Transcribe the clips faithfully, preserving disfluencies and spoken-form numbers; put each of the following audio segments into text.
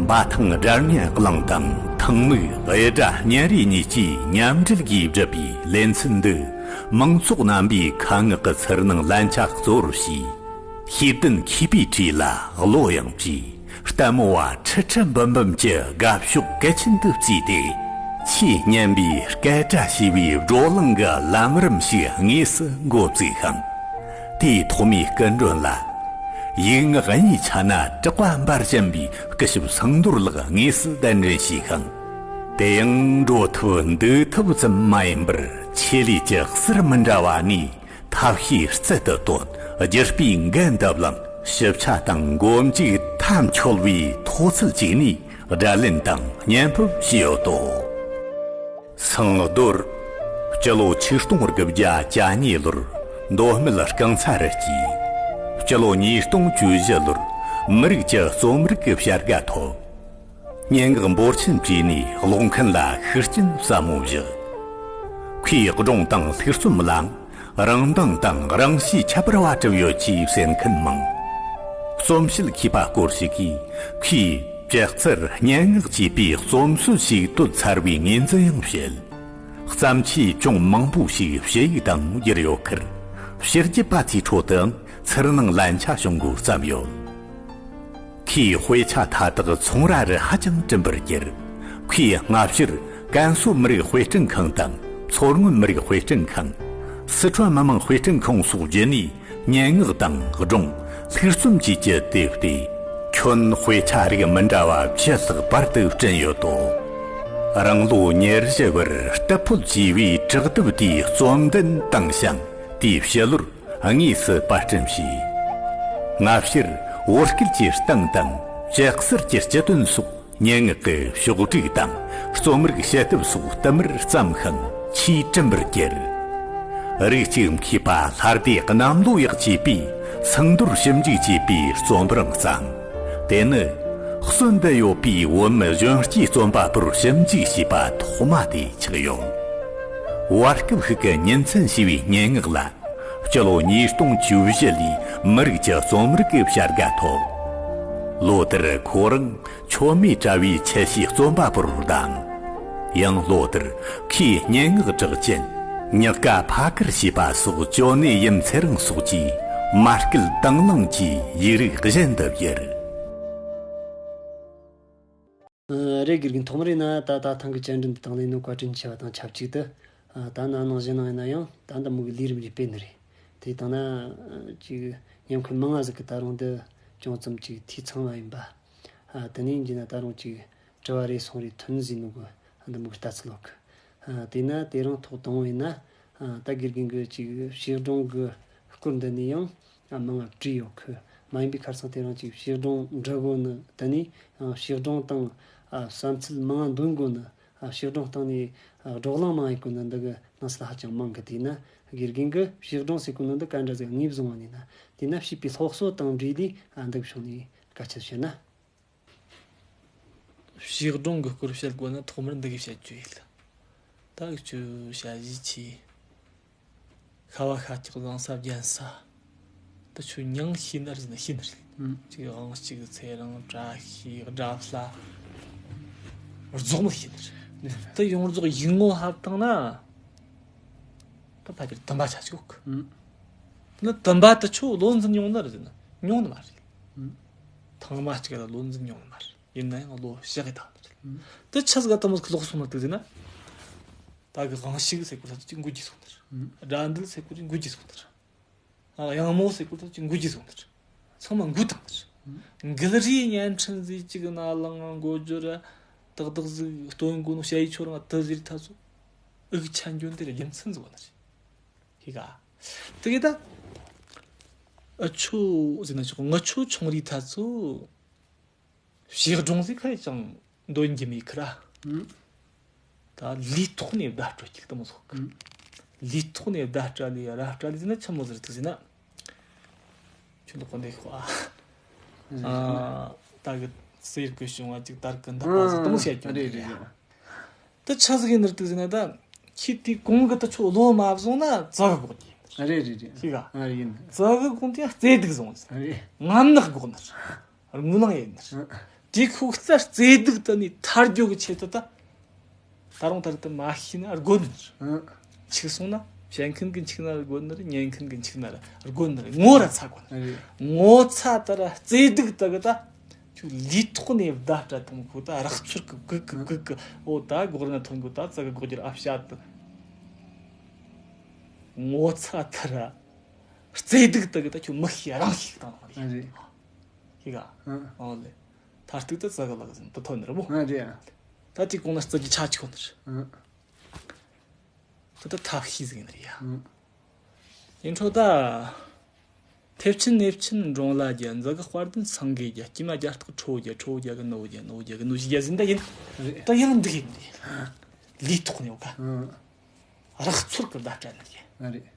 པ་ཐང་སྒྲ་སྙན་གླིང་དང་ཐང་མིག་གཡུ་སྒྲ་སྙན་རུས་གཉིས་ཀྱིས་མཉམ་འབྲེལ་གྱིས་བསྒྲུབས་པའི་ལེ་ཚན་འདི། མང་ཚོགས་རྣམ་པས་ཁ་ངག་གི་ཚུར་སྣང་ལན་ཆགས་གཙོ་བོར་བྱས། ཤེས་ལྡན་མཁས་པའི་གྲས་ལ་བློ་ཡངས་པའི་ལྟད་མོ་བ་ཁྲི་ཁྲི་འབུམ་འབུམ་གྱི་དགའ་ཕྱོགས་གལ་ཆེན་དུ་བརྩིས་ཏེ། ཆེས་སྙན་པའི་སྐད་སྒྲ་ཞེས་པའི་བགྲོ་གླེང་གི་ལམ་རིམ་ཞིག་དངོས་སུ་འགོ་བཙུགས་ཤིང་། དེའི་ཐོག་མའི་སྐུ་མགྲོན་ལ། ཡིག་ངག་གཉིས་ཆ་ན་གྲགས་པ་འབར་བཞིན་པའི་སྐུ་ཞབས་སེང་རྡོར་ལགས་དངོས་སུ་གདན་འདྲེན་ཞུས་ཤིང་། དེ་ཡང་འགྲོ་ཐབས་འདུག་ཐབས་ཙམ་མ་ཡིན་པར། ཆེད་ལས་ཀྱི་ཟུར་མི་འདྲ་བ་ནས་ཐབས་ཤེས་རྩལ་དུ་བཏོན། རྒྱུ་སྤུས་འགན་བསྡུ་བླངས། ཞིབ་ཆ་དང་མགོ་མཇུག་མཐའ་འཁྱོལ་བའི་མཐོ་ཚད་ཅིག་ནས་སྒྲ་ལེན་དང་བརྙན་ཕབ་བྱས་ཡོད་དོ། སེང་རྡོར། སྤྱི་ལོ་ཆིག་སྟོང་དགུ་བརྒྱ་གྱ་གཉིས་ལོར་མདོ་སྨད་རྐང་ཚ་རུ་སྐྱེས། སྤྱི་ལོ་ཉིས་སྟོང་བཅུ་བཞི་ལོར་མི་རིགས་ཀྱི་རྩོམ་རིག་གི་བྱ་དགའ་ཐོབ། སྙན་ངག་འབོར་ཆེན་བྲིས་ནས་ཀློག་མཁན་ལ་ཤུགས་རྐྱེན་ཟབ་མོ་བཞག། ཁོས་སྒྲུང་དང་ལྷུག་རྩོམ་ལའང་རང་མདངས་དང་རང་གཤིས་ཁྱད་པར་བ་གྲུབ་ཡོད་ཅེས་ཟེར་མཁན་མང་། རྩོམ་བཤད་མཁས་པ་སྐོར་ཞིག་གིས་ཁོས་ཅོག་ཙེར་སྙན་ངག་ཅེས་པའི་རྩོམ་སྲོལ་ཞིག་བཏོད་ཚར་བའི་ངོས་འཛིན་ཡང་བྱེད། བརྩམས་ཆོས་ཅུང་མང་པོ་ཞིག་ཕྱི་ཡིག་དང་བསྒྱུར་ཡོད་ཁར། ཕྱི་རྒྱལ་པ་ཚོའི་ཁྲོད་དུའང་ཚུར་སྣང་ལན་ཆ་བྱུང་འགོ་བརྩམས་ཡོད། ཁོས་དཔེ་ཆ་མཐའ་དག་ཚོང་ར་རུ་ཧ་ཅང་བྲིན་པར་གྱུར། ཁོས་སྔ་ཕྱིར་ཀན་སུའུ་མི་རིགས་དཔེ་སྐྲུན་ཁང་དང་མཚོ་སྔོན་མི་རིགས་དཔེ་སྐྲུན་ཁང་། སི་ཁྲོན་མི་དམངས་དཔེ་སྐྲུན་ཁང་སོགས་བརྒྱུད་ནས་སྙན་ངག་དང་སྒྲུང་། ལྷུག་རྩོམ་བཅས་ཀྱི་དེབ་སྟེ། ཁྱོན་དཔེ་ཆ་རིགས་མི་འདྲ་བ་བཅུ་ལྷག་བར་དུ་བྲིན་ཡོད་དོ། རང་ལོ་ཉེར་བཞི་བར་རྟུལ་ཕོད་ཅེས་པའི་དྲག་དེབ་དེའི་རྩོམ་འདོན་བཏང་ཞིང་། དེའི་ཕྱི་ལོར་དངོས་སུ་པར་སྐྲུན་བྱས། སྔ་ཕྱིར་བོད་སྐད་ཀྱི་སྟེང་དང་ཅོག་ཙེར་གྱི་སྤྱི་དོན་སོགས་སྙན་ངག་གི་ཕྱོགས་བསྒྲིགས་དང་རྩོམ་རིག་བྱེད་ཐབས་སོགས་བསྟུད་མར་བརྩམས་ཤིང་ཆེས་བྲིན་པར་གྱུར། རིགས་གཅིག་མཁས་པ་ལྷ་སྡེ་གནམ་ལོ་ཡག་ཅེས་པས་སེང་རྡོར་ཞིབ་འཇུག་ཅེས་པའི་རྩོམ་རིང་བརྩམས། དེ་ནི་གསོན་དུ་ཡོད་པའི་བོད་མི་གཞོན་སྐྱེས་རྩོམ་པ་པོར་ཞིབ་འཇུག་བྱས་པ་ཐོག་མ་དེ་ཆགས་ཡོད། བར་སྐབས་ཤིག་གི་ཉིན་མཚན་ཞེས་པའི་སྙན་ངག་ལ། སྤྱི་ལོ་ཉིས་སྟོང་བཅུ་བཞི་ལོའི་མི་རིགས་ཀྱི་རྩོམ་རིག་གི་བྱ་དགའ་ཐོབ། ལོ་དེར་ཁོ་རང་མཆོད་མེ་དྲ་བའི་ཆེ་ཤོས་རྩོམ་པ་པོར་བདམས། ཡང་ལོ་དེར་ཁོས་སྙན་ངག་གྲགས་ཅན་ཉག་ག་ཕ་ཁར་ཞེས་པ་སོགས་ཅོ་ནེ་ཡུམ་ཚེ་རིང་སོགས་ཀྱིས་མ་སྐུལ་དང་བླངས་ཀྱིས་ཡིག་རིགས་གཞན་དུ་བསྒྱུར། ཨ། རེད། དགེ་རྒན། ཐོག་མར་ཡིན་ན་ད་ད་ཐེངས་ཀྱི་བཅར་འདྲི་འདི་དང་ལེན་གནང་བཀའ་དྲིན་ཆེ་བ་དང་ཆབས་ཅིག་ཏུ། ཨ། ད་ན་ནང་བཞིན་ནང་ཡིན་ན་ཡང་ད་འདི་མོ་གི་ལས་རིམ་རེ་སྤེལ་ནི་རེད། དེ་དང་ན་ཅིག་ཉམས་མཁན་མང་ང་ཟིག་གི་ད་རུང་འདི་ཅུང་ཙམ་ཅིག་འཐུས་ཚང་བ་ཡིན་པ། ཨ། དེ་ནས་ཡིན་ན་ད་རུང་ཅིག་དྲི་བ་རེ་ཟུང་རེ་ཐོན་ཟིན་ནོ་གི་འདི་མོ་གི་ལྟ་ཚུལ་ཡོད་གི། ཨ། དེས་ན་དེ་རིང་ཐོག་དང་པོ་ཡིན་ན། ཨ། ད་དགེ་རྒན་གྱི་ཅིག་བྱིས་སྒྲུང་གི་སྐོར་འདི་ནས་ཡང་། ཨ། མང་ང་བྲིས་ཡོད་གི། མ་ཡིན་པའི་ཁར་སང་དེ་རིང་ཅིག་བྱིས་སྒྲུང་འབྲི་དགོས་ནི་དེ་ནས། ཨ། བྱིས་སྒྲུང་དང་། ཨ། བསམ་ཚུལ་མང་ང་འདོན་དགོས་ནི། ཨ། བྱིས་སྒྲུང་སྟེང་ནས། ཨ། བགྲོ་གླེང་མང་ཡེད་གོ་ནི་འདི་གི་སྣང་ཚུལ་ཧ་ཅང་མང་གི། དེས་ན་དགེ་རྒན་གྱི་བྱིས་སྒྲུང་ཟེར་གོ་ནི་འདི་ག་འདྲ་ཟིག་ངོས་བཟུང་བ་ནས་ན། དེས་ན་བྱིས་པའི་སློབ་གསོ་དང་འབྲེལ་ལས། ཨ། འདི་གི་ཕྱོགས་ནས་བཀའ་ཁྱབ་བྱས་ན། བྱིས་སྒྲུང་གི་སྐོར་བཤད་དགོས་ན་ཐོག་མར་འདི་གི་བཤད་རྒྱུ་ཡིན། ད་འུ་ཆོ་ཞ་ཡིས་ཆེ། ཤ་བ་ཤ་སྐྱག་བཟང་ས་རྒྱན་ས། ད་ཆོ་མྱིང་ཤེས་ནི་རེད་ན་ཤེས་ནི་རེད། ཨུམ། ཅིག་དབང་ཕྱུག་ཚེ་རིང་བཀྲ་ཤིས་དགྲ་ལྷ། རྫོགས་མི་ཤེས་ནི་རེད། དེ་ཡོངས་རྫོགས་ཡིག་ངོ་ལྟ་བཏང་ན། ད་ཕལ་ཆེར་དུམ་པ་ཆ་ཅིག་ཡོད་གི། ཨུམ། དེ་ནི་དུམ་པ་དེ་ཆོ་བློ་འཛིན་ཡོང་ནི་རེད་ན་ཡོང་ནི་མ་རེད། ཨུམ། ཐེངས་མ་གཅིག་ལ་བློ་འཛིན་ཡོང་ནི་མ་རེད། ཡིན་ན་ཡང་བློ་བཞག་གི་བཏང་ནི་རེད། ཨུམ། དེ་ཆི་ཟིག་ག་དེ་མོ་ཟིག་ལོག་སོང་ནི་རེད་ཟེར་ན། ད་གི་དབང་ཕྱུག་ཟེར་གོ་ད་ཅིག་འགོ་རྒྱུག་སོང་ནི་རེད། ཨུམ། དགྲ་འདུལ་ཟེར་གོ་ཅིག་འགོ་རྒྱུག་སོང་ནི་རེད། ཨ། གཡང་མོ་ཟེར་གོ་ད་ཅིག་འགོ་རྒྱུག་སོང་ནི་རེད། ཚང་མ་འགོ་བཏང་ནི་རེད། ཨུམ། འགུལ་རིས་བརྙན་འཕྲིན་ཟིག་ཅིག་ནང་ལངས་འགོ་རྒྱུ་ར། ཏག་ཏག་ཟིག་སྟོན་དགོས་ནོ་བཤད་ཡི་ཆོ་རང་དེ་ཟིག་ཐ་ཚོ། འུག་ཆ་འགྱོ་འདི་རྒྱུ་མཚན་ཟིག་ཡོད་ནི་རེད། ཤེས་ག་དེ་གི་ད། ཨ་ཆོ་ཟེར་ན་ཆོག་ང་ཆོ་ཆུང་རིས་ཐ་ཚོ། བྱིས་སྒྲུང་ཟིག་ཁ་ཡི་ཅང་འདོན་རྒྱུ་མེད་ཁི་ར། ཨུམ། ད་ལུས་ཐོག་ནས་བརྡ་སྤྲོད་ཅིག་དེ་མོ་ཟིག་གི། ཨུམ། ལུས་ཐོག་ནས་བརྡ་སྤྲད་ལེ་ར་སྤྲད་ལེ་ཟེར་ན་ཆི་མོ་ཟིག་རེད་ཟེར་ན། ཁྱོད་ལོག་གོ་འདེགས་ཤོག་ཨ། ཨ། ད་གི་གསེར་གི་བྱུང་བ་ཅིག་དར་གི་འདག་པ་ཟིག་དེ་མོ་བཤད་རྒྱུ་རེད་རེད་རེད། དེ་ཆི་ཟིག་ཡིན་ནི་རེད་ཟེར་ན་ད། ཁྱེད་དེ་གོང་གི་དེ་ཆོ་བློ་མ་བཟུང་ན་ཙག་གི་གོ་རྒྱུ་ཡིན་ནི་རེད། རེད་རེད་རེད། ཤེས་ག་ཨ་རེད་ཡིན། ཙག་གི་གོང་དེ་རྩེ་སྡིག་བཟུང་ཟེར། རེད། ངན་ནག་གོ་ནི་རེད། རྨི་ལམ་ཡིན་ནི་རེད། ཨ། དེ་ཁོ་ལྟར་རྩེ་གདུག་ཏུ་ནས་ཐར་རྒྱུ་གི་ཆེད་དུ་ད། ད་རུང་ད་རུང་དུ་མ་ཤེས་ན་དགོས་ནི་རེད། ཨང་། འཆུག་སོང་ན་བཤད་མཁན་གྱི་འཆུག་ན་དགོས་ནི་རེད། ཉན་མཁན་གྱི་འཆུག་ན་ར་དགོས་ནི་རེད། ངོ་ར་ཚ་དགོས་ནི་རེད། ངོ་ཚ་ད་ར་རྩེ་གདུག་ད་གི་ད། ཁྱོད་ལུས་ཐོག་ནས་བརྡ་སྤྲད་དང་ཁོ་ད་རག་ཚུལ་གི་གི་གི་གི་གི། འོ་ད་སྒོར་ན་ཐོན་གོ། ད་ཙི་གི་སྒོར་རྒྱུར་ཨ་བཤད་དུ། ངོ་ཚ་ད་ར་རྩེ་གདུག་ད་གི་ད་ཁྱོད་མི་ཤེས་རང་ཤེས་བཏང་ནི་རེད། ཤེས་ག་ཨང་། ཨོ་ལེ། མཐར་ཐུག་ཏུ་ཙི་གི་ལག་ཟིན་དུ་ཐོན་ནི་རེད་མོ། ཨ་རེད། ད་དེ་གོང་ན་ཙི་གི་ཆ་ཆོད་ནི་རེད། ཨང་། ད་ད་ཐབས་ཤེས་ཟིན་ནི་རེད་ཡ། ཨང་། ཡིན་འཕྲོ་ད། ཐེབས་ཆེན་གནས་ཆེན་འབྲོང་ལ་རྒྱལ། མཛུ་གུ་དཔལ་ལྡན་སེང་གེ་རྒྱལ། སྐྱེས་མ་རྒྱ་སྟག་ཁྲོ་བོ་རྒྱལ། ཁྲོ་བོ་རྒྱལ་གི་ནོར་བུ་རྒྱལ། ནོར་བུ་རྒྱལ་གི་ནོར་བུ་རྒྱལ་ཟིན་ད་ཡིན། རེད། ད་ཡང་འདི་ཡིན་ནི། ལུས་ཐོག་ནས་ཡོད་ཀ་ཨང་། རག་ཚུལ་གི་བརྡ་སྤྲད་ནི་རེད། ཨ་རེད།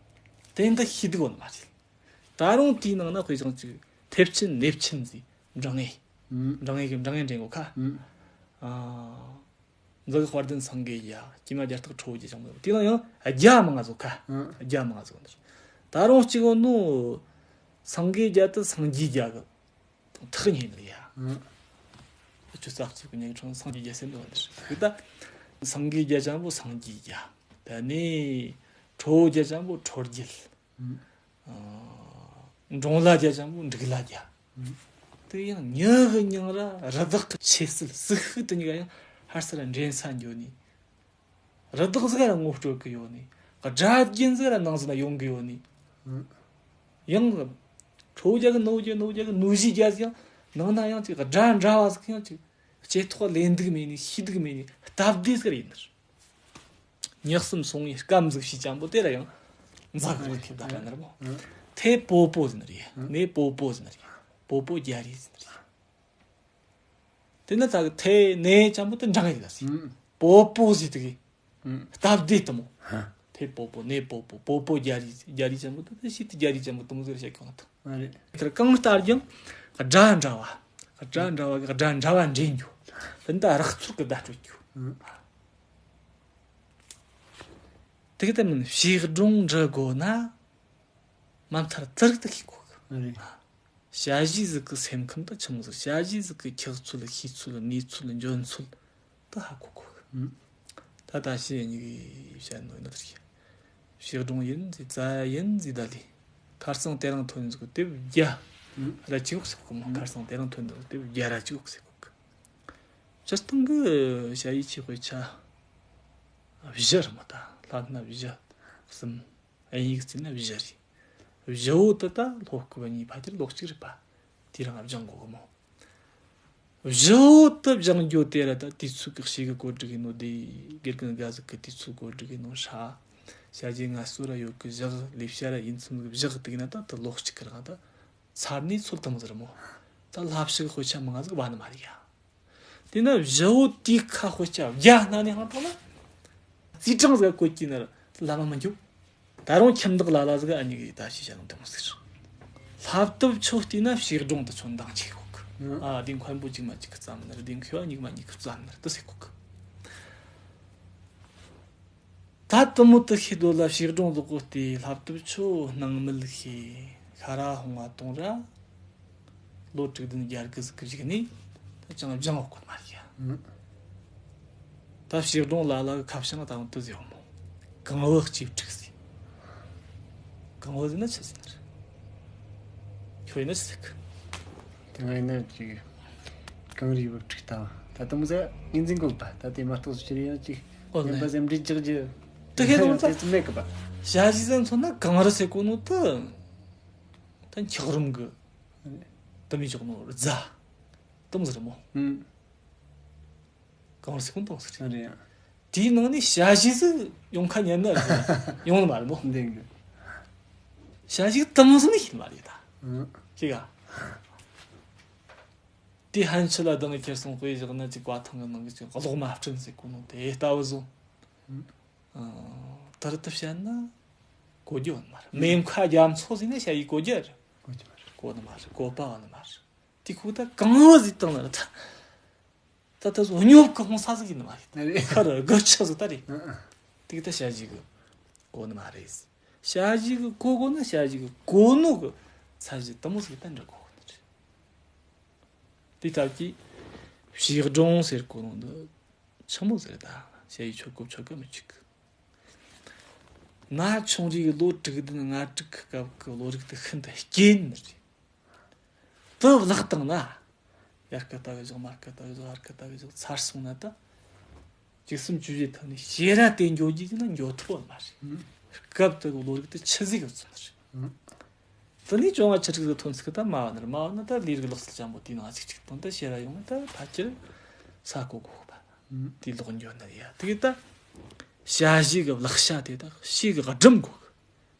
དེ་འདི་ཤེས་སྡུག་ཡོད་ནི་མ་རེད། ད་རུང་དེའི་ནང་ན་དཔེ་བཞག་ཅིག་ཐེབས་ཆེན་གནས་ཆེན་ཟིག་འབྲང་ངེ། ཨང་། འབྲང་ངེ་གི་འབྲང་ངེ་འདྲེན་གོ་ཁ་ཨང་། ཨ། མཛུ་གུ་དཔལ་ལྡན་སེང་གེ་ཡ། སྐྱེས་མ་རྒྱ་སྟག་ཁྲོ་བོ་རྒྱལ་ཅང་མོ། དེ་ལ་ཡང་རྒྱ་མང་ང་ཟིག་ཁ་ཨང་། རྒྱ་མང་ང་ཟིག་འདིར། ད་རུང་གཅིག་འོ་ནོ། སེང་གེ་རྒྱལ་དུ་སངས་རྒྱས་རྒྱལ་གི་ཐག་ཉེ་ནི་ཡ། ཨང་། ཁྱོད་ཙག་ཙིག་གི་ཉེ་གི་ཁྲོང་སངས་རྒྱས་རྒྱལ་སེམས་འདུག་འདིར་ཡོད་ད། སེང་གེ་རྒྱལ་ཅང་པོ་སངས་རྒྱས་རྒྱལ། ད་ནི་ཁྲོ་བོ་རྒྱལ་ཅང་པོ་ཁྲོ་རྒྱལ། ཨང་། འབྲོང་ལ་རྒྱལ་ཅང་པོ་འབྲུག་ལ་རྒྱལ། དེ་ཡང་མྱི་གི་མྱིང་ར་རི་དྭགས་ཀྱི་ཆོས་སྲིད་ཟིག་ཤུགས་དེ་གཉིས་ཀ་ཡང་ཧར་སར་འདྲེན་ས་འགྱོ་ནི། རི་དྭགས་ཟིག་ར་ངོ་སྤྲོད་གི་ཡོད་ནི། སྒྲ་རྒྱན་ཟིག་ར་ནང་ཟིན་ན་ཡོང་གི་ཡོད་ནི། ཡང་ཁྲོ་བོ་རྒྱལ་གི་ནོར་བུ་རྒྱལ། ནོར་བུ་རྒྱལ་གི་ནོར་བུ་རྒྱལ་ཟིག་ཡང་ནང་ན་ཡང་ཅིག་སྒྲ་འདྲ་བ་ཟིག་ཡང་ཅིག་ལྕེ་ཐོག་ལེན་འདུག་མེད་ནི། ཤེས་འདུག་མེད་ནི། སྟབས་བདེ་ཟིག་ར་ཡིན་ནི། ཉག་གསུམ་སོང་ངས་སྐམ་ཟིག་ཤིག་ཅང་པོ་དེ་ལ་ཡང་འཛག་རུ་ཐེབས་ད་ལ་ནར་མོ། ཐེ་པོ་པོ་ཟིན་རེད། ནེ་པོ་པོ་ཟིན་རེད། པོ་པོ་རྒྱ་རི་ཟིན་རེད། དེ་ན་ད་ཐེ་ནེ་ཅང་པོ་དེ་འདྲ་ངེས་ལ་སི། པོ་པོ་ཟིན་དེ་གི་སྟབས་བདེ་དུ་མོ། ཐེ་པོ་པོ་ནེ་པོ་པོ། པོ་པོ་རྒྱ་རི། རྒྱ་རི་ཅང་པོ་དེ་ཤི་དེ་རྒྱ་རི་ཅང་པོ་དུ་མོ་ཟེར་བྱ་ཁྱོང་ཐུ། ཨ་རེད། དེར་གང་ལྟར་ཀྱང་སྒྲ་འདྲ་བ། སྒྲ་འདྲ་བ་གི་སྒྲ་འདྲ་བ་འདྲེན་རྒྱུ། དེ་འདྲ་རག་ཚུལ་གི་བརྡ་སྤྲོད་རྒྱུ། ཨང་། དེ་གི་དེ་མིན་བྱིས་སྒྲུང་འབྲི་དགོས་ན། མ་མཐར་ཙི་རིག་ཏུ་ཤེས་དགོས་གི། ཨ་རེད། ཞ་ཞི་ཟིག་གི་སེམས་ཁམས་དང་ཆི་མོ་ཟིག་ཞ་ཞི་ཟིག་གི་འཁྱག་ཚུལ། ཤེས་ཚུལ། གནས་ཚུལ། འཇོན་ཚུལ། ད་ཧ་གོ་གོ་གི། ཨང་། ད་ད་ཤི་ཡ་གཉིས་ཀྱི་བཤད་ནོ་ཡིན་ན་ད་ཤི། བྱིས་སྒྲུང་ཡིན་ཟིག་རྩ་ཡིན་ཟིག་ད་ལི། ཁར་སང་དེ་རིང་ཐོན་ཟིག་དེབ་རྒྱ་ཨང་། ར་ཅིག་ཟེར་གོ་མོ། ཨང་། ཁར་སང་དེ་རིང་ཐོན་ཟིག་དེབ་རྒྱ་ར་ཅིག་ཟེར་གོ་གི། སྤྱིར་བཏང་གི་ཞ་ཡི་ཆེ་དཔེ་ཆ་བཞི་རེད་མོ། ད་ལྷག་ན་བཞི་གསུམ། དབྱིན་ཡིག་བརྩིས་ན་བཞི་རེད། བཞི་བོ་དེ་ད་ལྷོ་སྐུ་བ་གཉིས་ཕ་དེར་ལོག་གཅིག་རེད་པ། དེ་རང་སྦྱང་དགོས་གི་མོ། བཞི་བོ་དེ་སྦྱང་རྒྱུ་དེ་ར་ད་དུས་ཚོད་ཀྱི་ཞེ་གི་གོ་སྒྲིག་ཡིན་ནོ། དེ་དགེ་རྒན་དགའ་ཟིག་གི་དུས་ཚོད་གོ་སྒྲིག་ཡིན་ནོ་ཧྲ། ཞ་ཡི་ངལ་གསོ་ར་ཡོད་གི་བཞག་ལས་བྱ་ར་ཡིན་ཚུལ་གི་བཞག་དེ་གི་ན་ད་དེ་ལོག་གཅིག་གི་རང་ད་ཚར་ནས་ཚོད་དམ་ཟེར་མོ། ད་ལྷ་བཤིག་དཔེ་ཆ་མང་ང་ཟིག་བ་ནི་མ་རེད་ཡ། དེ་ན་བཞི་བོ་དེའི་ཁ་དཔེ་ཆ་བརྒྱ་སྣ་ནས་ཧང་ཐོག་ན། རྩིས་གྲངས་ཟིག་བཀོད་ཀྱི་ན་ལ་མ་མི་འགྱུར། ད་རུང་ཁྱིམ་བདག་ལ་ལ་ཟིག་ཨ་ནི་གི་ད་ཤི་བྱ་ནང་དེ་མོ་ཟིག་རེད། ལྷ་བཏབ་ཆོ་བལྟས་ན་བྱིས་སྒྲུང་དུ་ཆོ་འདང་ཆེ་གོ་གི། ཨ་དེ་མཁན་པོ་གཅིག་མ་གཅིག་གི་རྩ་མི་ནར། དེ་མཁས་པ་གཉིས་མ་གཉིས་གི་རྩ་མི་ནར་དུ་ཟེར་གོ་གི། ད་དུ་མོ་དུ་ཤེས་དོ་ལ་བྱིས་སྒྲུང་ལོག་གོ་སྟེ་ལྷ་བཏབ་ཆོ་སྣང་མེད་ཤེས་ཤ་ར་ཧོང་བ་གཏོང་ར། ལོ་དྲུག་བདུན་བརྒྱད་དགུ་ཟིག་གི་གཞུག་ནས་ད་ཅང་སྦྱང་བ་ཁོ་མ་རེད་ཡ། ཨང་། ད་བྱིས་སྒྲུང་ལ་ལ་གི་ཁ་བྱང་ད་འོང་དུ་ཟེར་བ་མོ། གང་བུ་གཅིག་དྲུག་ཟེར། གང་བུ་ཟེར་ན་ཆི་ཟེར་ན་རེད། ཁྱོད་ཡིན་ན་ཆི་ཟེར་གི། དེ་ང་ཡིན་ན་ཅིག་གངས་རིའི་བུ་ཕྲུག་ལྟ་བུ། ད་དུང་ཟེར་ངོས་འཛིན་དགོས་པ། ད་དེ་མ་གཏོགས་སུ་ཕྱིར་ཡང་ཅིག་ཨོ་ཉན་པ་ལེ། སེམས་འདྲི་ཅག་རྒྱུ་དེ་ཁེ་དང་ད་དེ་ཙམ་མེད་གི་པ། ཞ་ཞི་ཟན་མཚོན་ན་གངས་རི་ཟེར་གོ་ནོ་དུ་ད་འཁྱགས་རོམ་གི་དུ་མི་ཆོག་ནོ་རྫ་དུམ་ཟེར་མོ། ཨུམ། གངས་རི་ཟེར་གོ་ནོ་དུམ་ཟེར། ཨ་རེད། དེའི་ནང་ནས་ཞ་ཞི་ཟིག་ཡོང་ཁ་ཉན་ན་ཡོང་ནི་མ་རེད་མོ། འདི་གི། ཞ་ཞི་དུམ་ཟིག་ནི་ཤེས་མ་རེད་ད། ཨུམ། ཤེས་ག་དེ་ཧན་ཆི་ལ་དང་ཁྱེར་སོང་དཔེ་བཞག་ན་ཅིག་བཀའ་ཐང་གི་ནང་གི་ཅིག་གློག་མ་སྤྲིན་ཟེར་གོ་ནོ་དེ་ལྟ་བུ་བཟོ། ཨུམ། ཨ། དེར་དུ་བཤད་ན་གོ་རྒྱུ་ཡོད་མ་རེད། མེ་མཁའ་རྒྱ་མཚོ་ཟེར་ན་ཞ་ཡི་གོ་རྒྱུ་རེད། གོ་རྒྱུ་མ་རེད། གོ་ནི་མ་རེད། གོ་པ་བ་ནི་མ་རེད། དེ་ཁུག་ད་གང་བ་ཟིག་བཏང་ན་རེད་ད། ད་ད་གཟོད་སྙོབ་གི་ཧོང་ས་ཟིག་ཡིན་ནི་མ་རེད། ཨ་རེད། ཁ་རུ་དགུ་ཆ་ཟིག་ད་རེད། ཨ་ཨ། དེ་གི་ད་ཞ་ཞི་གི་གོ་ནི་མ་རེད། ཞ་ཞི་གི་གོ་གོ་ན་ཞ་ཞི་གི་གོ་ནོ་གི་ཚད་གཞི་དུ་མོ་ཟིག་ད་འདྲ་གོ་གོ་ནི་རེད། དེ་ལྟར་གྱི་ བྱིས་སྒྲུང་ཟེར་གོ་ནོ་འདི་ཆི་མོ་ཟེར་ད། ཞ་ཡི་ཆོ་གོ་ཆོ་ག་མི་གཅིག་ན་ཆུང་རིགས་ལོ་དྲུག་བདུན་ལྔ་དྲུག་གི་སྐབས་ཀྱི་བློ་རིག་དེ་ཤིན་ཏུ་སྐྱེ་ནི་རེད། དེ་བརླག་བཏང་ན། ཡར་སྐད་ལྟ་གི་བཞག་མར་སྐད་ལྟ་གི་བཞག་ཨར་སྐད་ལྟ་གི་བཞག་ཚར་སོང་ན་ད། བཅུ་གསུམ་བཅུ་བཞི་ཐམ་ནས་ཞེ་ར་དེ་འགྱོ་རྒྱུ་ཡིན་ན་འགྱོ་ཐུབ་པ་མ་རེད། སྐབས་དེ་གི་བློ་རིག་དེ་ཆི་ཟིག་གི་ཚོད་རེད། དེ་ནས་བཅོ་ལྔ་ཆུ་དྲུག་གི་ཐོན་ཚིག་ད་མ་བ་ནར་མ་བ་ན་ད་ལས་རིགས་ལག་རྩལ་ཅན་པོ་དེའི་ནང་གཅིག་གཅིག་དང་ད་ཞེ་ར་ཡོང་ད་ཕལ་ཆེར་ས་གོ་གོ་གི་པ། དེའི་ལོག་འགྱོ་ནི་ཡ་དེ་གི་ད། ཞ་ཞི་གི་བརླག་བྱ་དེ་ད་ཞི་གི་སྒྲིམ་གོ་གི་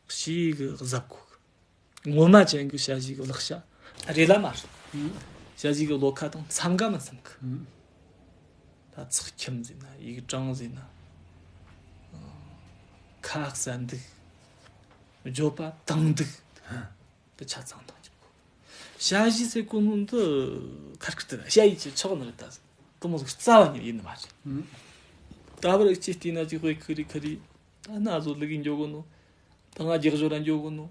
ཞི་གི་གཟབ་གོ་གི་ངོ་མ་ཅན་གྱི་ཞ་ཞི་གི་ལག་ཤ་རེད་ལ་མ་རེད། ཞ་ཞི་གི་ལོ་ཁ་དང་འཚམ་ག་མི་འཚམ་གི་ད་ཚེག་ཁྱིམ་ཟེར་ན་ཡིག་གྲངས་ཟེར་ན། ཁ་གསལ་འདུག་བརྗོད་པ་དྭངས་འདུག་དེ་ཆ་ཚང་དང་གཅིག་གོ་ཞ་ཞི་ཟེར་གོ་ནོ་འདི་ཁར་ཁར་དེ་ན་ཞ་ཡི་ཆེ་ཆོག་ནི་རེད་ད་ཟེར། དེ་མོ་ཟིག་རྩ་བ་ཉིད་ཡིན་ནི་མ་རེད། ད་བར་ཅི་བལྟས་ན་ཅིག་དཔེ་ཁི་རི་ཁི་རི། ད་ན་བཟོ་ལུག་གི་འགྱོ་གོ་ནོ། ད་ང་རྒྱག་བཞོ་ར་འགྱོ་གོ་ནོ།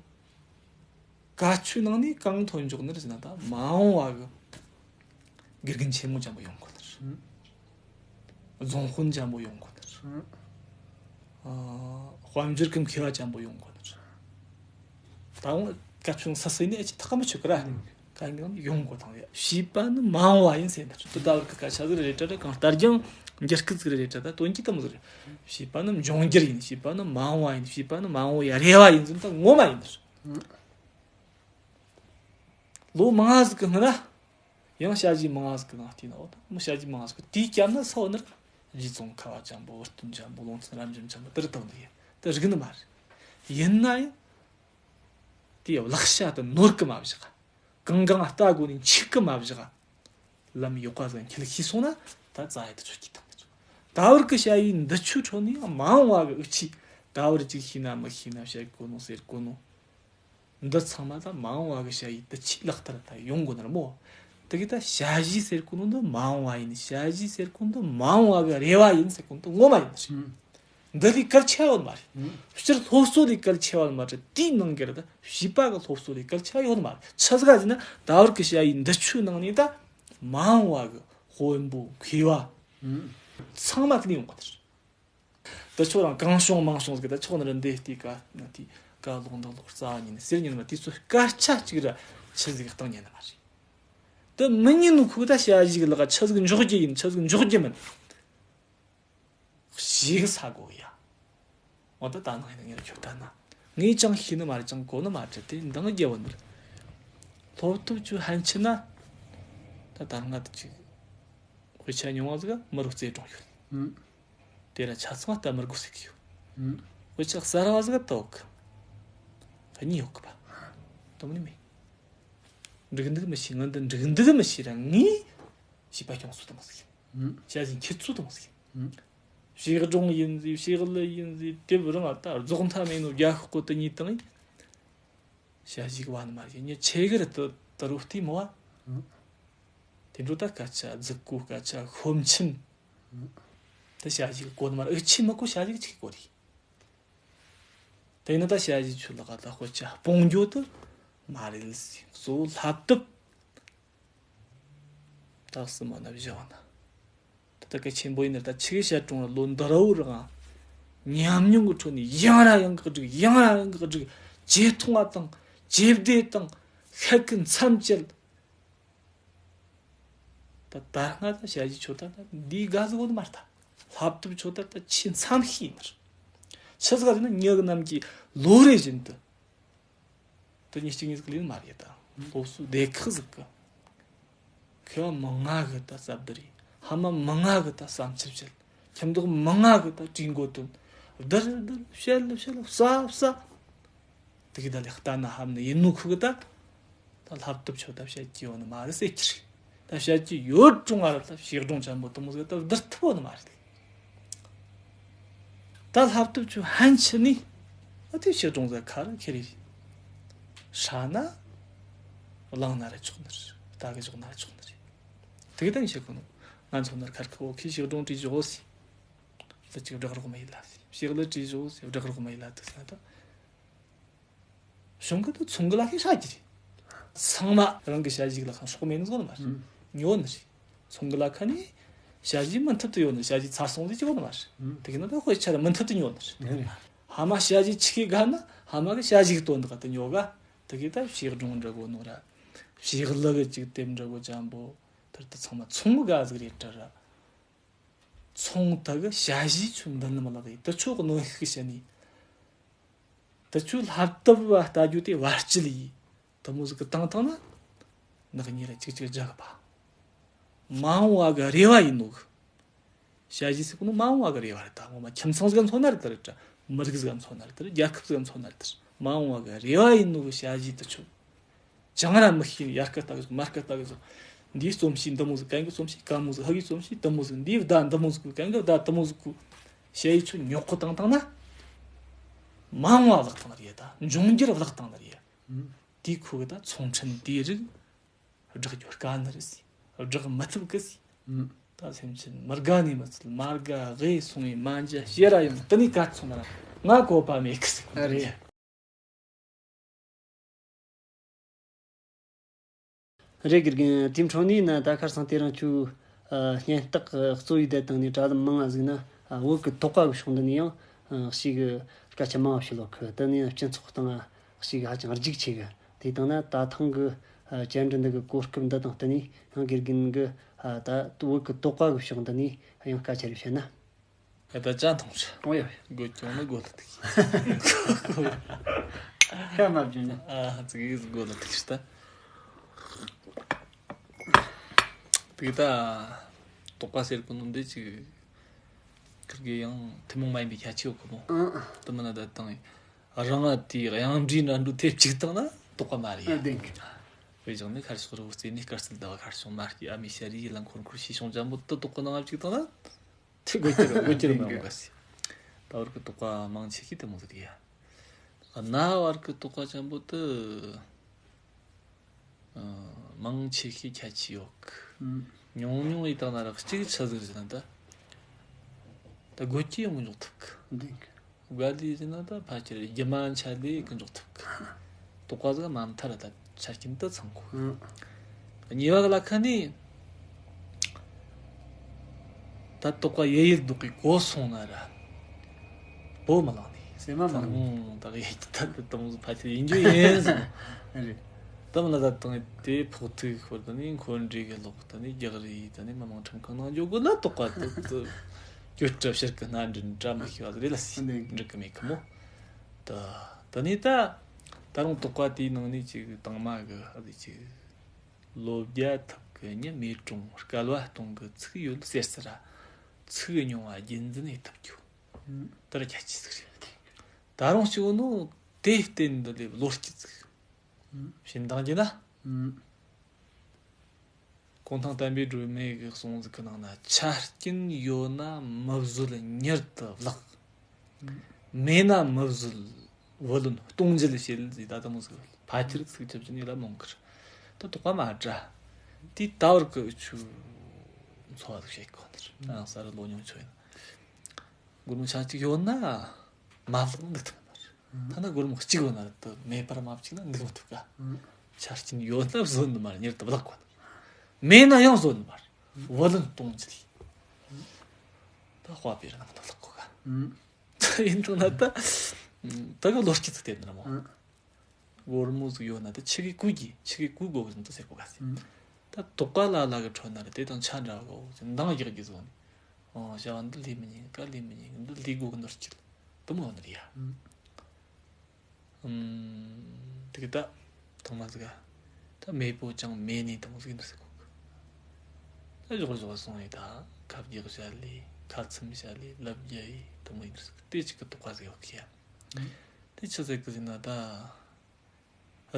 ག་ཆུ་ནང་ནས་གང་ཐོན་འཇོག་ནི་རེད་ཟེར་ན་ད་མ་འོངས་བ་གི་དགེ་རྒན་ཆེན་མོ་ཅན་པོ་ཡོང་གོ་ནི་རེད། རྫོང་དཔོན་ཅན་པོ་ཡོང་གོ་ནི་རེད། དཔལ་འབྱོར་གི་མཁས་པ་ཅན་པོ་ཡོང་གོ་ནི་རེད། ད་འོང་ག་ཆུ་ནང་ས་སྲིད་ནས་ཨེ་ཅི་ཐག་མི་ཆོད་གི་ར། གང་གང་ཡོང་དགོས་དང་ཡ། བྱིས་པ་ནི་མ་འོངས་པ་ཡིན་ཟེར་ནི་རེད། དེ་ལྟ་བུར་གི་སྐད་ཆ་ཟིག་རེད་དྲ་ར་གང་ལྟར་ཀྱང་འགྱུར་སྐད་ཟིག་རེད་དྲ་ད་དོན་གྱི་དེ་མོ་ཟིག་རེད། བྱིས་པ་ནི་འབྱུང་འགྱུར་ཡིན། བྱིས་པ་ནི་མ་འོངས་པ་ཡིན། བྱིས་པ་ནི་མ་འོངས་པའི་རེ་བ་ཡིན་ཟེར་ནི་ད་ངོ་མ་ཡིན་ནི་རེད། ལོ་མང་ང་ཟིག་གི་སྔོན་ན་ཡང་ཞ་ཞི་མང་ང་ཟིག་གི་ནང་བལྟས་ན་འོ་ད་མི་ཞ་ཞི་མང་ང་ཟིག་གི་དེའི་སྐབས་ན་ས་བོ་ནི་རྗེ་ཙོང་ཁ་བ་ཅན་པོ་བུ་སྟོན་ཅན་པོ་ལུང་ཚན་རབ་འབྱམས་ཅན་པོ་དེ་རུ་བཏང་འདུག་ཡ། དེ་རིག་ནི་མ་རེད། ཡིན་ན་ཡང་། དེའི་བརླག་བྱ་དེ་ནོར་གི་མ་བཞག་གང་གང་ལྟ་དགོས་ནས་འཆུག་གི་མ་བཞག་ལམ་ཡོག་པ་ཟིག་འཁྱེར་ཤེས་སོང་ན་ད་རྩ་ཡ་དེ་ཆོད་ཀྱི་དང་། ད་བར་གི་ཞ་ཡི་འདི་ཆུ་ཁྲོད་ནས་མ་འོངས་བ་གི་འུ་ཆི་ད་བར་ཅིག་ཤེས་ན་མི་ཤེས་ན་བཤད་དགོས་ནོ་ཟེར་དགོས་ནོ། འདི་ཚང་མ་ད་མ་འོངས་བ་གི་ཞ་ཡི་དེ་ཆི་ལག་བསྟར་ད་ཡོང་དགོས་ནི་རེད་མོ། དེ་གི་ད་ཞ་ཞི་ཟེར་གོ་ནོ་འདི་མ་འོངས་བ་ཡིན། ཞ་ཞི་ཟེར་གོ་འདི་མ་འོངས་བ་གི་རེ་བ་ཡིན་ཟེར་གོ་འདི་ངོ་མ་ཡིན་ཟེར། འདི་ལས་གལ་ཆེ་བ་མ་རེད། སྤྱིར་སློབ་གསོ་ལས་གལ་ཆེ་བ་མ་རེད། དེའི་ནང་གི་རེད་ད་བྱིས་པ་གི་སློབ་གསོ་ལས་གལ་ཆེ་བ་ཡོད་མ་རེད། ཆི་ཟིག་ག་ཟེར་ན་ད་བར་གི་ཞ་ཡི་འདི་ཆུའི་ནང་ནས་ད་མ་འོངས་བ་གི་དཔོན་པོ་མཁས་པ་ཚང་མ་དེ་ནས་ཡོང་གི་རེད། དེ་ཆོ་རང་གང་བྱུང་མང་བྱུང་ཟིག་ད་ཆོག་ནི་རེད། འདི་ལྟའི་ཀ་ན་དེ་ཀ་ལོག་འདི་ལོག་རྩ་བ་ཉིད་ནས་ཟེར་ཉིན་མ་དེ་ཚོ་སྐད་ཆ་གཅིག་ར་ཆི་ཟིག་བཏང་ཉན་ནི་མ་རེད། དེ་མི་ཉན་ནོ་ཁུག་ད་ཞ་ཞི་གི་ལག་ཆི་ཟིག་འཇོག་རྒྱུ་ཡིན་ཆི་ཟིག་འཇོག་རྒྱུ་མིན། ཞིག་ས་གོ་ཡ། འོ་ད་ད་ནང་ཡིན་ངེར་ཁྱོད་ད་ན་ངས་ཅང་ཤེས་ནི་མ་རེད། ཅང་གོ་ནི་མ་རེད། དེ་འདང་རྒྱལ་བ་ནི་རེད། སློབ་ཐོབ་ཆུ་ཧན་ཆི་ན། ད་ད་ང་དུ་ཅིག་དཔེ་ཆ་ཉུང་བ་ཟིག་མི་རུ་རྩེ་གྲོང་ཡོད། དེ་ལ་ཆ་ཚང་ལྟ་མི་དགོས་ཟིག་ཡོད། དཔེ་ཆ་གསར་བ་ཟིག་ཏོག་གཉིས་ཡོད་གི་པ། དོམ་ནི་མེད། འགྲིག་འདུག་མི་ཤེས། ང་འདི་འགྲིག་འདུག་མི་ཤེས་ར་ངས་བྱིས་པ་སྐྱོང་སུ་དང་ཟིག་བྱ་ཞིང་ཁྱེད་ཚོ་དང་ཟིག་བྱེ་སྒྲུང་ཡིན་ཟིག་བྱེ་གླུ་ཡིན་ཟིག་དེབ་རང་ཨ་ད་རྫོགས་མཐའ་མེད་ནོ་རྒྱ་ཤོག་གོ་དེ་གཉིས་དང་། བྱ་ཞིག་བ་ནི་མ་ཡིན་ཉི་ཆེ་གི་རི་དུ་དུ་རུ་བལྟས་མོ་བ། དེ་འགྲོ་ད་སྐད་ཆ་རྫིག་གོ་སྐད་ཆ་ཤོམ་ཆིམ། དེ་བྱ་ཞིག་གོ་ནི་མ་རེད། ཨུ་ཆི་མི་གོ་བྱ་ཞིག་ཅིག་གོ་རེད། དེ་ནི་ད་བྱ་ཞིག་ཆུ་ལག་ད་དཔེ་ཆ་སྤོང་རྒྱུ་དུ་མ་རེད་ཟིག་གཙོ་བོ་བསླབ་དེབ། ད་སི་མ་ན་བཞག་ན། ད་ལྟ་གལ་ཆེན་པོ་ཡིན་ན་ད་ཆི་གི་བཤད་གྲོང་ལ་ལོ་འདི་ར་བོ་རང་ཉམས་མྱོང་གི་ཁྲོད་ནས་ཡང་ར་ཡང་གི་སྒྲིག་ཡང་ར་ཡང་གི་སྒྲིག་ཇེ་ཐུང་བ་དང་ཇེ་བདེ་དང་ཤེད་ཀྱི་མཚམས་བཅད། ད་ད་སྔ་ད་བྱ་གཞི་ཆོ་ད་ད་འདིའི་དགའ་ཟིག་བོ་ནི་མ་རེད། ད་བསླབ་དེབ་ཆོ་ད་ད་ཆེས་མཚམས་ཤིག་ཡིན་ནི་རེད། ཆི་ཟིག་ག་ཟེར་ན་ཉི་གི་ནམ་གྱི་ལོ་རེ་བཞིན་དུ། དེ་ཉིན་གཅིག་ཉིན་ཟིག་ལས་མ་རེད་ད། སློབ་གསོའི་སྡེ་ཁག་ཟིག་གི། མཁས་པ་མང་ང་གི་ད་རྩ་བསྡུར་ཡིན། ཕ་མ་མང་ང་གི་ད་བསམ་འཆར་བཤད། ཁྱིམ་བདག་མང་ང་གི་ད་གྲོས་འགོ་དོན། བསྡུར་བསྡུར་བཤད་ལ་བཤད་ལ་བསབ་བསབ། དེ་གི་ད་ལས་ལྟ་ན་ཧམ་ནི་ཡིན་ནོ་ཁུ་གི་ད། ད་བསླབ་དེབ་ཆོ་ད་བཤད་ཀྱི་ཡོད་ནི་མ་རེད་ཟེར་གྱི་རེད། ད་བཤད་ཀྱི་ཡོད་རུང་ང་ར་ད་བྱེ་སྒྲུང་ཆེན་པོ་དེ་མོ་ཟིག་ད་བསྡུར་ཐུབ་བོ་ནི་མ་རེད། ད་བསླབ་དེབ་ཆུ་ཧན་ཆི་ནི། ཨ་དེ་བྱེ་སྒྲུང་ཟེར་ཁ་ར་ཁེ་རེ། ཧྲ་ན། བླངས་ན་ར་ཆོག་ནི་རེད། ལྟ་གི་ཆོག་ན་ར་ཆོག་ནི་རེད། དེ་གི་ད་ངས་བཤད་གོ་ནོ། ང་ཚོ་ནར་ཁར་ཁོ་ཁི་བྱེ་སྒྲུང་བྲིས་བཞག་ཟེར། ད་ཅིག་བསྒྲགས་རོགས་མ་ཡིན་ལ་ཟེར། བྱེ་གླུ་བྲིས་བཞག་ཟེར། བསྒྲགས་རོགས་མ་ཡིན་ལ་དེ་ཟེར་ན་ད། གཞུང་གི་དུ་ཚོང་གི་ལ་ཁེ་ཧྲ་གི་རེད། ཚང་མ་རང་གི་བྱ་ཞིག་ལ་ཁང་སྲོག་མེད་ནི་ཟོ་ནི་མ་རེད། ཉོ་ནི་རེད། ཚོང་གི་ལ་ཁ་ནས་ཞ་ཞི་མུ་མཐུད་དུ་ཡོད་ནི། ཞ་ཞི་ཚར་སོང་ཟེར་གྱི་ཡོད་ནི་མ་རེད། དེ་གི་ན་ད་དཔེ་ཆ་ར་མུ་མཐུད་དུ་ཉོ་ནི་རེད། ཧ་མ་ཞ་ཞི་ཆི་གི་དགའ་ན་ཧ་མ་གི་ཞ་ཞི་གི་དོན་དག་དུ་ཉོ་ག་དེ་གི་ད་ཕྱེ་སྒྲོང་འདྲ་གོ་ནོ་ར། ཕྱེ་ལག་གི་ཅིག་དེབ་འདྲ་གོ་ཅམ་པོ། དེར་དུ་ཚང་མ་ཚོང་གི་དགའ་ཟིག་རེད་དྲ་ར། ཚོང་དག་གི་ཞ་ཞི་ཆུ་འདི་ནི་མི་ལག་ཡིན། དུ་ཆོ་གི་ནོན་ཤུགས་བྱེད་ནི། དུ་ཆོ་ལྷ་བཏབ་བ་ལྟ་རྒྱུ་དེ་བར་སྤྱི་ལ་ཡིན། དུ་མོ་ཟིག་གི་བཏང་བཏང་ན། ནག་ཉེས་ལ་ཅིག་ཅིག་རྒྱག་གི་པ། མ་འོངས་བ་གི་རེ་བ་ཡིན་ནོ་གི། ཞ་ཞི་ཟེར་གོ་ནོ་མ་འོངས་བ་གི་རེ་བ་རེད། ད་ངོ་མ་ཁྱིམ་ཚང་ཟིག་ག་མཚོན་ན་རེད་ད་རེད་དྲ། མི་རིགས་ཟིག་ག་མཚོན་ན་རེད་ད་རེད། རྒྱལ་ཁབ་ཟིག་ག་མཚོན་ན་རེད་ད་རེད། མ་འོངས་བ་གི་རེ་བ་ཡིན་ནོ་གི་ཞ་ཞི་དུ་ཆོ། ཅང་ར་མི་ཤེས་ནི་ཡར་སྐད་ལྟ་གི་ཟིག་མར་སྐད་ལྟ་གི་ཟིག་འདིའི་རྩོམ་ཤེས་འདི་མོ་ཟིག་གན་གི་རྩོམ་ཤེས་གན་མོ་ཟིག་ཧ་གི་རྩོམ་ཤེས་འདི་མོ་ཟིག་འདིའི་བརྡ་འདི་མོ་ཟིག་གན་གི་བརྡ་འདི་མོ་ཟིག་གོ། ཞ་ཡི་ཆུ་ཉོག་གོ་བཏང་བཏང་ན། མ་འོངས་བ་བརླག་བཏང་ནི་རེད། ད་འབྱུང་འགྱུར་བརླག་བཏང་ནི་རེད། དེའི་ཁོ་གི་ད་ཚོང་ཁྲིམས་དེའི་རིགས་བསྒྲག་རྒྱུ་དཀའ་ནི་རེད་ཟེར། བསྒྲག་མི་ཐུབ་གི་ཟེར། ད་སེམས་ཅན་མི་དགའ་ནི་མི་ཚད་མ་དགའ་གི་སོང་བའི་མ་འཇའ་ཤེས་ར་ཡོང་དུ་ནི་ག་ཚོང་ན་ང་གོ་བ་མེད་གི་ཟེར། རེད། རེད། དགེ་རྒན། དེའི་འཕྲོ་ནས་ན་ད་ཁར་སང་དེ་རིང་ཁྱོད་སྙན་རྟགས་གཙོ་བོའི་བསྡད་བཏང་ནས་དྲ་ལམ་མང་ང་ཟིག་ན་བོད་ཀྱི་དོགས་པ་གི་ཕྱོགས་འདི་ནས་ཡང་ཞིག་སྐད་ཆ་མང་བ་ཞིག་ལོག་གི། དེ་ནས་སྤྱི་ཚོགས་སྟེང་ཞིག་ཧ་ཅང་རྒྱུགས་ཆེ་གི། དེ་དང་ན་ད་ཐེངས་གི་བཅར་འདྲི་འདི་གི་གོ་སྐབས་འདི་དང་བསྟུན་ནས་ཡང་དགེ་རྒན་གི་ད་བོད་ཀྱི་དོགས་པ་གི་ཕྱོགས་འདི་ནས་ཡང་སྐད་ཆ་རེ་བཤད་ན། ད་ཅང་ཐོང་ཤ། ཨོ་ཡ། དགོད་ཀྱང་ནི་དགོད་ལ་ཐུག་ཤ་མ་བྱུང་ན། ཨ་ཙི་གིས་དགོད་ལ་ཐུག་ཤ་ད། དེ་ད་དོགས་པ་ཟེར་གོ་ནོ་འདི་ཅིག་ཁིར་གི་ཡང་ཐུན་མོང་མ་ཡིན་པའི་ཁྱད་ཆོས་ཡོད་གི་མོ། དེ་མིན་ན་ད་དང་རང་ང་དེའི་དབྱངས་འབྲས་འདྲ་འགྲོ་ཐེབས་གཅིག་བཏང་ན་དོགས་པ་མ་རེད་ཡ། བདེན་གི། དཔེ་བཞག་ནི་ཁར་ཕྱོགས་རི་བོ་རྩེ་ནས་དཀར་རྩི་ཟླ་བ་ཁར་ཕྱོགས་མ་སྐྱེས་ཨ་མའི་ཤ་རི་ཡི་ལ་འཁོར་འཁོར་ཤི་བྱུང་ཅམ་པོ་དུ་དོགས་གི་ནང་ང་གཅིག་བཏང་ན། དེ་དགོད་ཀྱི་རེད། དགོད་ཀྱི་རེད། མ་འོང་ག་སི། ད་བར་གི་དོགས་པ་མང་ཆེ་ཤོས་དེ་མོ་ཟིག་རེད་ཡ། གནའ་བར་གི་དོགས་པ་ཅན་པོ་དེ། ཨ། མང་ཆེ་ཤོས་ཁྱད་ཆོས་ཡོད་གི། ཉུང་ཉུང་ཡིན་དང་ན་ར་གཅིག་ཆ་ཟིག་རེད་ན་ད། ད་དགོད་ཀྱི་ཡོང་གི་འཇོག་ཐུབ་གི། དགའ་ལི་ཟེར་ན་ད་ཕལ་ཆེར་རྒྱུ་མ་ཆ་ལས་ཀུན་འཇོག་ཐུབ་གི། དོགས་པ་ཟིག་མ་མཐའ་ར་ད་ཆ་རྐྱེན་དུ་ཚང་གོ། གཉིས་པ་གི་ལ་ཁ་ནས་ད་དོགས་པ་ཡེ་ཡེ་འདུག་གི་གོ་སོང་ན་ར་བོ་མི་ལང་ནི་སེམས་མ་མང་ནི། ད་ཡེ་ད་ད་དུང་ཕལ་ཆེར་ཡིན་རྒྱུ་ཡིན་ཟེར། རེད། དམ་ལ་ད་དང་དེ་ཕོག་ཐུག་ཤོར་ད་ནི་འཁོན་འགྲས་གི་ལོག་ད་ནི་རྒྱག་རེས་ད་ནི་མི་མང་ཁྲིམས་ཁང་ནང་འཇོག་དགོས་ན་དོགས་པ་དུ་དུ་གྱོད་གྲབས་ཕྱིར་གི་སྣ་འདྲེན་འདྲ་མི་ཤེས་བ་རེད་ལ་སི་འགྲིག་གི་མེད་གི་མོ། ད་ད་ནི་ད་ད་རུང་དོགས་པ་དེའི་ནང་ནས་ཅིག་དང་མ་གི་ཨ་ཙི་ཅིག་ལོ་བརྒྱ་ཐུབ་གི་ཉི་མའི་གྲོང་སྐལ་བ་སྟོང་གི་ཚིག་ཡོད་ཟེར་ཟེར་ར་ཚིག་རྙིང་བ་རྒྱུན་འཛིན་ཡེ་ཐུབ་རྒྱུ། ད་ར་ཁྱད་ཆོས་ཟིག་རེད། ད་རུང་ཞིག་ནོ་དེ་བརྟེན་འདི་ལས་བློ་སྐྱིད་ཟིག་བྱིན་དང་རྒྱུ་ན། གུང་ཐང་བསྟན་པའི་སྒྲོན་མེ་གི་གསུང་ཟིག་གི་ནང་ན་ཆ་རྐྱེན་ཡོད་ན་མི་བཟོད་མྱུར་དུ་བརླག་མེད་ན་མི་བཟོད་བུ་ལོན་སྟོང་འཇལ་བྱེད་ཟིག་ད་དུང་ཟིག་ཕལ་ཆེར་ཚིག་ཆབ་ཅིག་ནི་ལ་མོང་གིར་ད་དོགས་པ་མ་འདྲ། དེ་ད་བར་གི་ཆུ་འཚོ་བ་ཟིག་བྱེད་གོ་ནི་རང་ས་རུ་ལོ་ཉུང་ཆོ་ཡིན། སྒོར་མོ་ཆ་གཅིག་ཡོད་ན་མ་བརླག་འདུག་ཐུབ་མ་རེད། ཐ་ན་སྒོར་མོ་གཅིག་ཡོད་ན་དུ་མེད་པར་མ་བཅུག་ན་འདུག་མི་ཐུབ་ག། ཆ་རྐྱེན་ཡོད་ན་བཟོ་ནི་མ་རེད། མྱུར་དུ་བརླག་གོ་ནི། མེད་ན་ཡང་བཟོ་ནི་མ་རེད། བུ་ལོན་གཏོང་ཅི་ལི། ད་དཔའ་བོའི་རིན་ཐང་བརླག་གོ་ག། ད་ཡིན་དང་ན་ད་ད་གི་ལོ་སྐྱིད་ཚུལ་དེ་ནི་མོ། སྒོར་མོ་ཟིག་ཡོད་ན་ད་ཆི་གི་ཀུ་གི་ཆི་གི་ཀུ་དགོ་གི་ཟིན་ཏུ་ཟེར་གོ་ག་ཟེར། ད་དོགས་པ་ལ་ལ་གི་ཁྲོད་ན་རེད་དེ་དང་ཆ་འདྲ་གོ་ཟེར་འདང་རྒྱག་གི་བཟོ་ནི། ཨོ་བྱ་བ་འདི་ལས་མི་ཉན་ག་ལས་མི་ཉན་འདི་ལས་དགོ་གི་ནོར་སྐྱིད་དུ་མོ་ཡོད་ནི་རེད་ཡ། ཨུམ། དེ་གི་ད་ཐོག་མ་ཟིག་ག་ད་མེད་པོ་ཅང་མེད་ནི་དུ་མོ་ཟིག་ཡིན་ཟེར་གོ་གི། ད་ཞོག་ཞོག་སོང་ཡི་ད་ཁ་བརྒྱག་བྱ་ལས་ཁ་ཚུམ་བྱ་ལས་ལབ་རྒྱ་ཡི་དུ་མོ་ཡིན་ཟེར་གི་དེ་གཅིག་གི་དོགས་པ་ཟིག་ཡོད་གི་ཡ། དེ་ཆི་ཟེར་གི་ཟེར་ན་ད།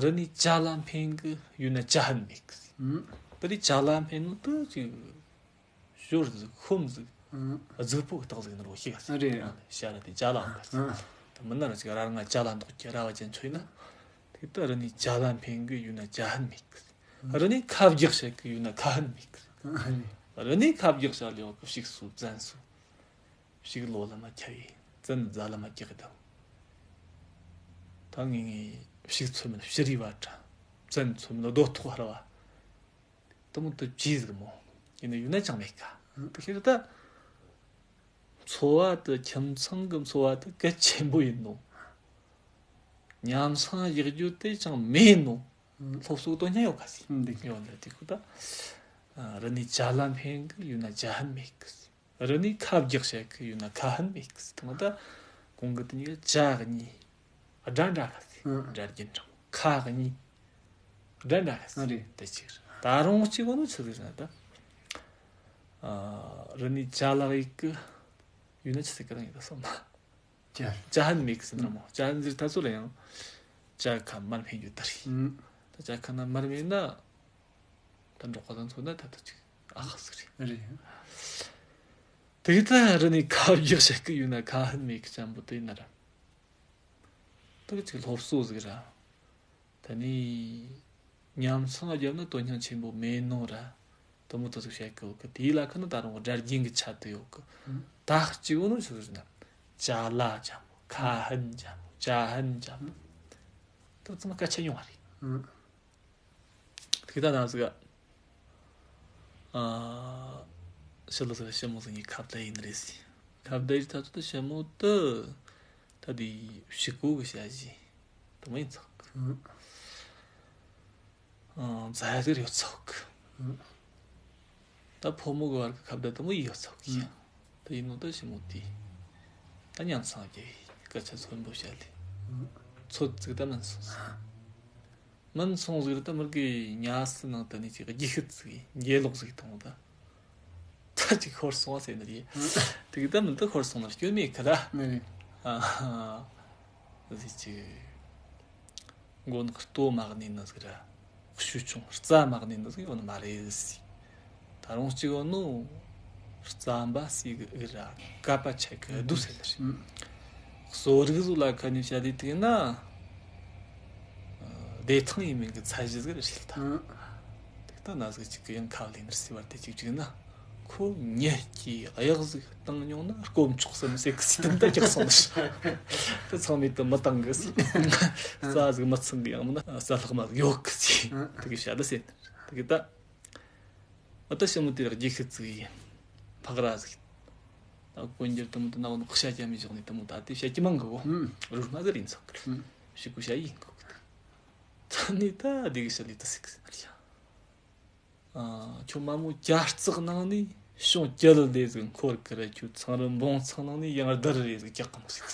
རི་ནས་བྱ་ལ་འཕེན་གི་ཡུལ་ན་བྱ་ཧན་མེད་གི། ཨུམ། དེ་རིང་བྱ་ལ་འཕེན་ནོ་དུ་ཅིག་ཞོར་ཟིག་ཤོམ་ཟིག་ཨུམ། གཟུགས་པོ་གི་རྟགས་ཟིག་ནོར་བོ་ཤེས་ག་ཟེར། རེད། བྱ་ར་དེ་བྱ་ལ་འཕེན་ག་ཟེར། ཨུམ། དེ་མིན་ན་ར་ཅིག་ར་ང་བྱ་ལ་འདོགས་ཀྱི་ར་བ་ཅན་ཚོ་ཡིན་ན། དེ་དུ་རི་ནས་བྱ་ལ་འཕེན་གི་ཡུལ་ན་བྱ་ཧན་མེད་གི། རི་ནས་ཁ་བརྒྱག་བྱེད་གི་ཡུལ་ན་ཁ་ཧན་མེད་གི། རི་ནས་ཁ་བརྒྱག་བྱ་ལས་བ་གི་ཕྱུགས་སུ་བཙན་སུ། ཕྱུགས་ལོ་ལ་མ་ཁྱབ་ཡི་བཙན་རྫ་ལ་མ་རྒྱག་གི་དང་། ད་ངེས་ངེས་ཕྱུགས་ཚོད་མིན་ཕྱི་རི་བ་དྲ། བཙན་ཚོད་མིན་རྡོ་ཐོག་ཧར་བ། དུ་མོ་དུ་ཇི་ཟིག་མོ། ཡིན་ན་ཡོད་ན་ཅང་མེད་ཀ། དེ་ཁྱེད་ད། འཚོ་བ་དེ་ཁྱིམ་ཚང་གི་འཚོ་བ་དེ་གལ་ཆེན་པོ་ཡིན་ནོ། ཉམས་སང་ཡག་རྒྱུ་དེ་ཅང་མེད་ནོ། སློབ་གསོ་དོན་སྙིང་ཡོད་ག་སི། འདི་ཡོད་ལ་དེ་ཁུ་ད། རི་ནི་ཇ་ལ་འཕེན་གི་ཡོད་ན་ཇ་ཧན་མེད་གི་སི། རི་ནི་ཁ་རྒྱག་བྱེད་གི་ཡོད་ན་ཁ་ཧན་མེད་གི་སི། དང་ད་གོང་གི་དེ་གཉིས་ཇ་གཉིས་སྒྲ་འདྲ་ག་སི། སྒྲ་རྒྱུན་འཕྲང་ཁ་གཉིས་སྒྲ་འདྲ་ག་སི། དེ་ཅིག་ད་རུང་གཅིག་གོ་ནོ་ཆི་ཟིག་ན་ད། རི་ནི་ཇ་ལག་ཡིག་གི་ཡོད་ན་ཆི་ཟིག་གི་རང་ཡིན་ད་སོང་ན། ཇ། ཇ་ཧན་མེད་གི་སི་ན་མོ། ཇ་ཧན་ཟེར་ད་ཚོ་ལ་ཡང་ཇ་ཁ་མར་འཕེན་རྒྱུ་ད་རེད། ད་ཇ་ཁ་ན་མར་མེད་ན་ད་འབྲོག་པ་དང་མཚོན་ན་ད་ད་ཅིག་ཨ་ཧ་ཟིག་རེད། རེད། དེ་ད་རི་ནི་ཁ་རྒྱག་བྱེད་གི་ཡོད་ན་ཁ་ཧན་མེད་གི་ཅམ་པོ་དེ་ན་ར། ད་ཅིག་སློབ་གསོ་ཟིག་ར། ད་ནི་ཉམས་སང་བརྒྱབ་ན་དོན་སྙིང་ཆེན་པོ་མེད་ནོ་ར། དུ་མོ་དུ་ཟིག་བཤད་གི་ཡོད་གི། དེའི་ལ་ཁ་ན་ད་རུང་སྒྲ་རྒྱན་གི་ཆ་དུ་ཡོད་གི། ད་གཅིག་བོ་ནོ་ཆི་ཟིག་ན། ཅ་ལ་ཅམ་པོ། ཁ་ཧན་ཅམ་པོ། ཅ་ཧན་ཅམ་པོ། ད་ཚང་མ་སྐད་ཆ་ཉུང་བ་རེད། དེ་ད་ན་ཟིག་ཨ། ཤི་ལོ་ཟིག་ཤི་མོ་ཟིག་གཉིས་ཁ་བརྡ་ཡིན་རེད་ཟིག་ཁ་བརྡ་ཡིན་ད་ཚོ་ད་ཤི་མོ་ད། ད་དེ་ཕྱི་གོ་གི་བྱ་གཞི་དུ་མ་ཡིན་ཚོགས་གི། ཨང་། རྫ་ཡ་ཟིག་ཡོད་ཚོགས་གི། ད་ཕོ་མོ་གི་བར་གི་ཁ་བརྡ་དུ་མ་ཡོད་ཚོགས་གི། ད་ཡིན་ནོ་ད་ཞི་མོ་དེ། ད་ཉམས་སང་རྒྱ་ཡི་སྐད་ཆ་ཚོན་པོ་བཤད་ལེ། ཚོད་ཙིག་ད་མིན་སོང་། མིན་སོང་ཟིག་རེད། ད་མི་གི་ཉལ་སི་ནང་དུ་ནི་ཅིག་རྒྱུ་ཤི་ཙིག་འགྱེལ་ལོག་ཟིག་གཏོང་ད། ད་ཅིག་ཤོར་སོང་བ་ཟེར་ནི་རེད། དེ་གི་ད་མི་འདི་ཤོར་སོང་ན་སྐྱོན་མེད་གི་ར། ནི་རེད། ཨ་ཧ། ཟིག་ཅིག་མགོ་ནག་ལྟོ་མ་གནས་ནི་ཟིག་ར། བཤུས་ཆུང་རྩ་མ་གནས་ནི་ཟིག་ཡོད་ནི་མ་རེད་ཟིག་ད་རུང་གཅིག་ཡོད་ནོ། རྩམ་པ་ཟིག་གི་ར་ཀ་པ་ཆད་གི་སྡུག་ཟེར་ནི་རེད། གསོ་རིག་བཟོ་ལ་ཁ་ནས་བཤད་དེ་དེ་ན། བདེ་ཐང་ཡིན་མིན་གི་ཚད་གཞི་ཟིག་རེད་ཤེས་ད། དེ་ལྟ་ན་ཟིག་ཅིག་གི་ཡང་ཁ་ལེན་ར་སི་བར་དེ་ཅིག་ཅིག་ན། ཁོ་ཉེ་སྐྱེས་གཡག་ཟིག་བཏང་མྱོང་ན་སྐོམ་ཆོག་སམ་ཟེར་གི་སི་དམ་ད་རྒྱག་སོང་ནི། དེ་ཚང་མས་དུ་མི་བཏང་གི་སི། རྩ་ཟིག་མི་ཚང་གི་ཡང་མིན་ན་རྩ་ལྷག་མ་ཟིག་ཡོད་གི་སི། དེ་གི་བཤད་ད་ཟེར་ནི་དེ་གི་ད། ཨ་ད་ཞི་མོ་དེ་ར་རྒྱུ་ཤི་ཙིག་ཡིན། ཕག་ར་ཟིག་ད་དཀོན་གྱུར་དུ་མོ་དུ་ན་བོ་ནོ་ཤ་རྒྱ་མི་ཞོག་ནི་དུ་མོ་ད་དེ་བཤད་ཀྱི་མང་གི་གོ། རུ་མ་ཟིག་རིན་ཚོགས་གི། ཤི་ཀུ་ཤ་ཡིན་གོ་གི། ད་ནི་ད་དེ་གི་ཤ་ལི་ད་སིག་ཟིན་ར་ཡ། ཨ་ཁྱོད་མ་མོ་ཇ་རྩག་ནང་ནི་ཤོང་ཅི་ལ་ལས་ཟིག་འཁོར་གི་ར། ཁྱོད་ཚང་རི་འབུང་ཚང་ནང་ནི་ཡང་བདར་རེ་ཟིག་རྒྱག་གི་མོ་ཟིག་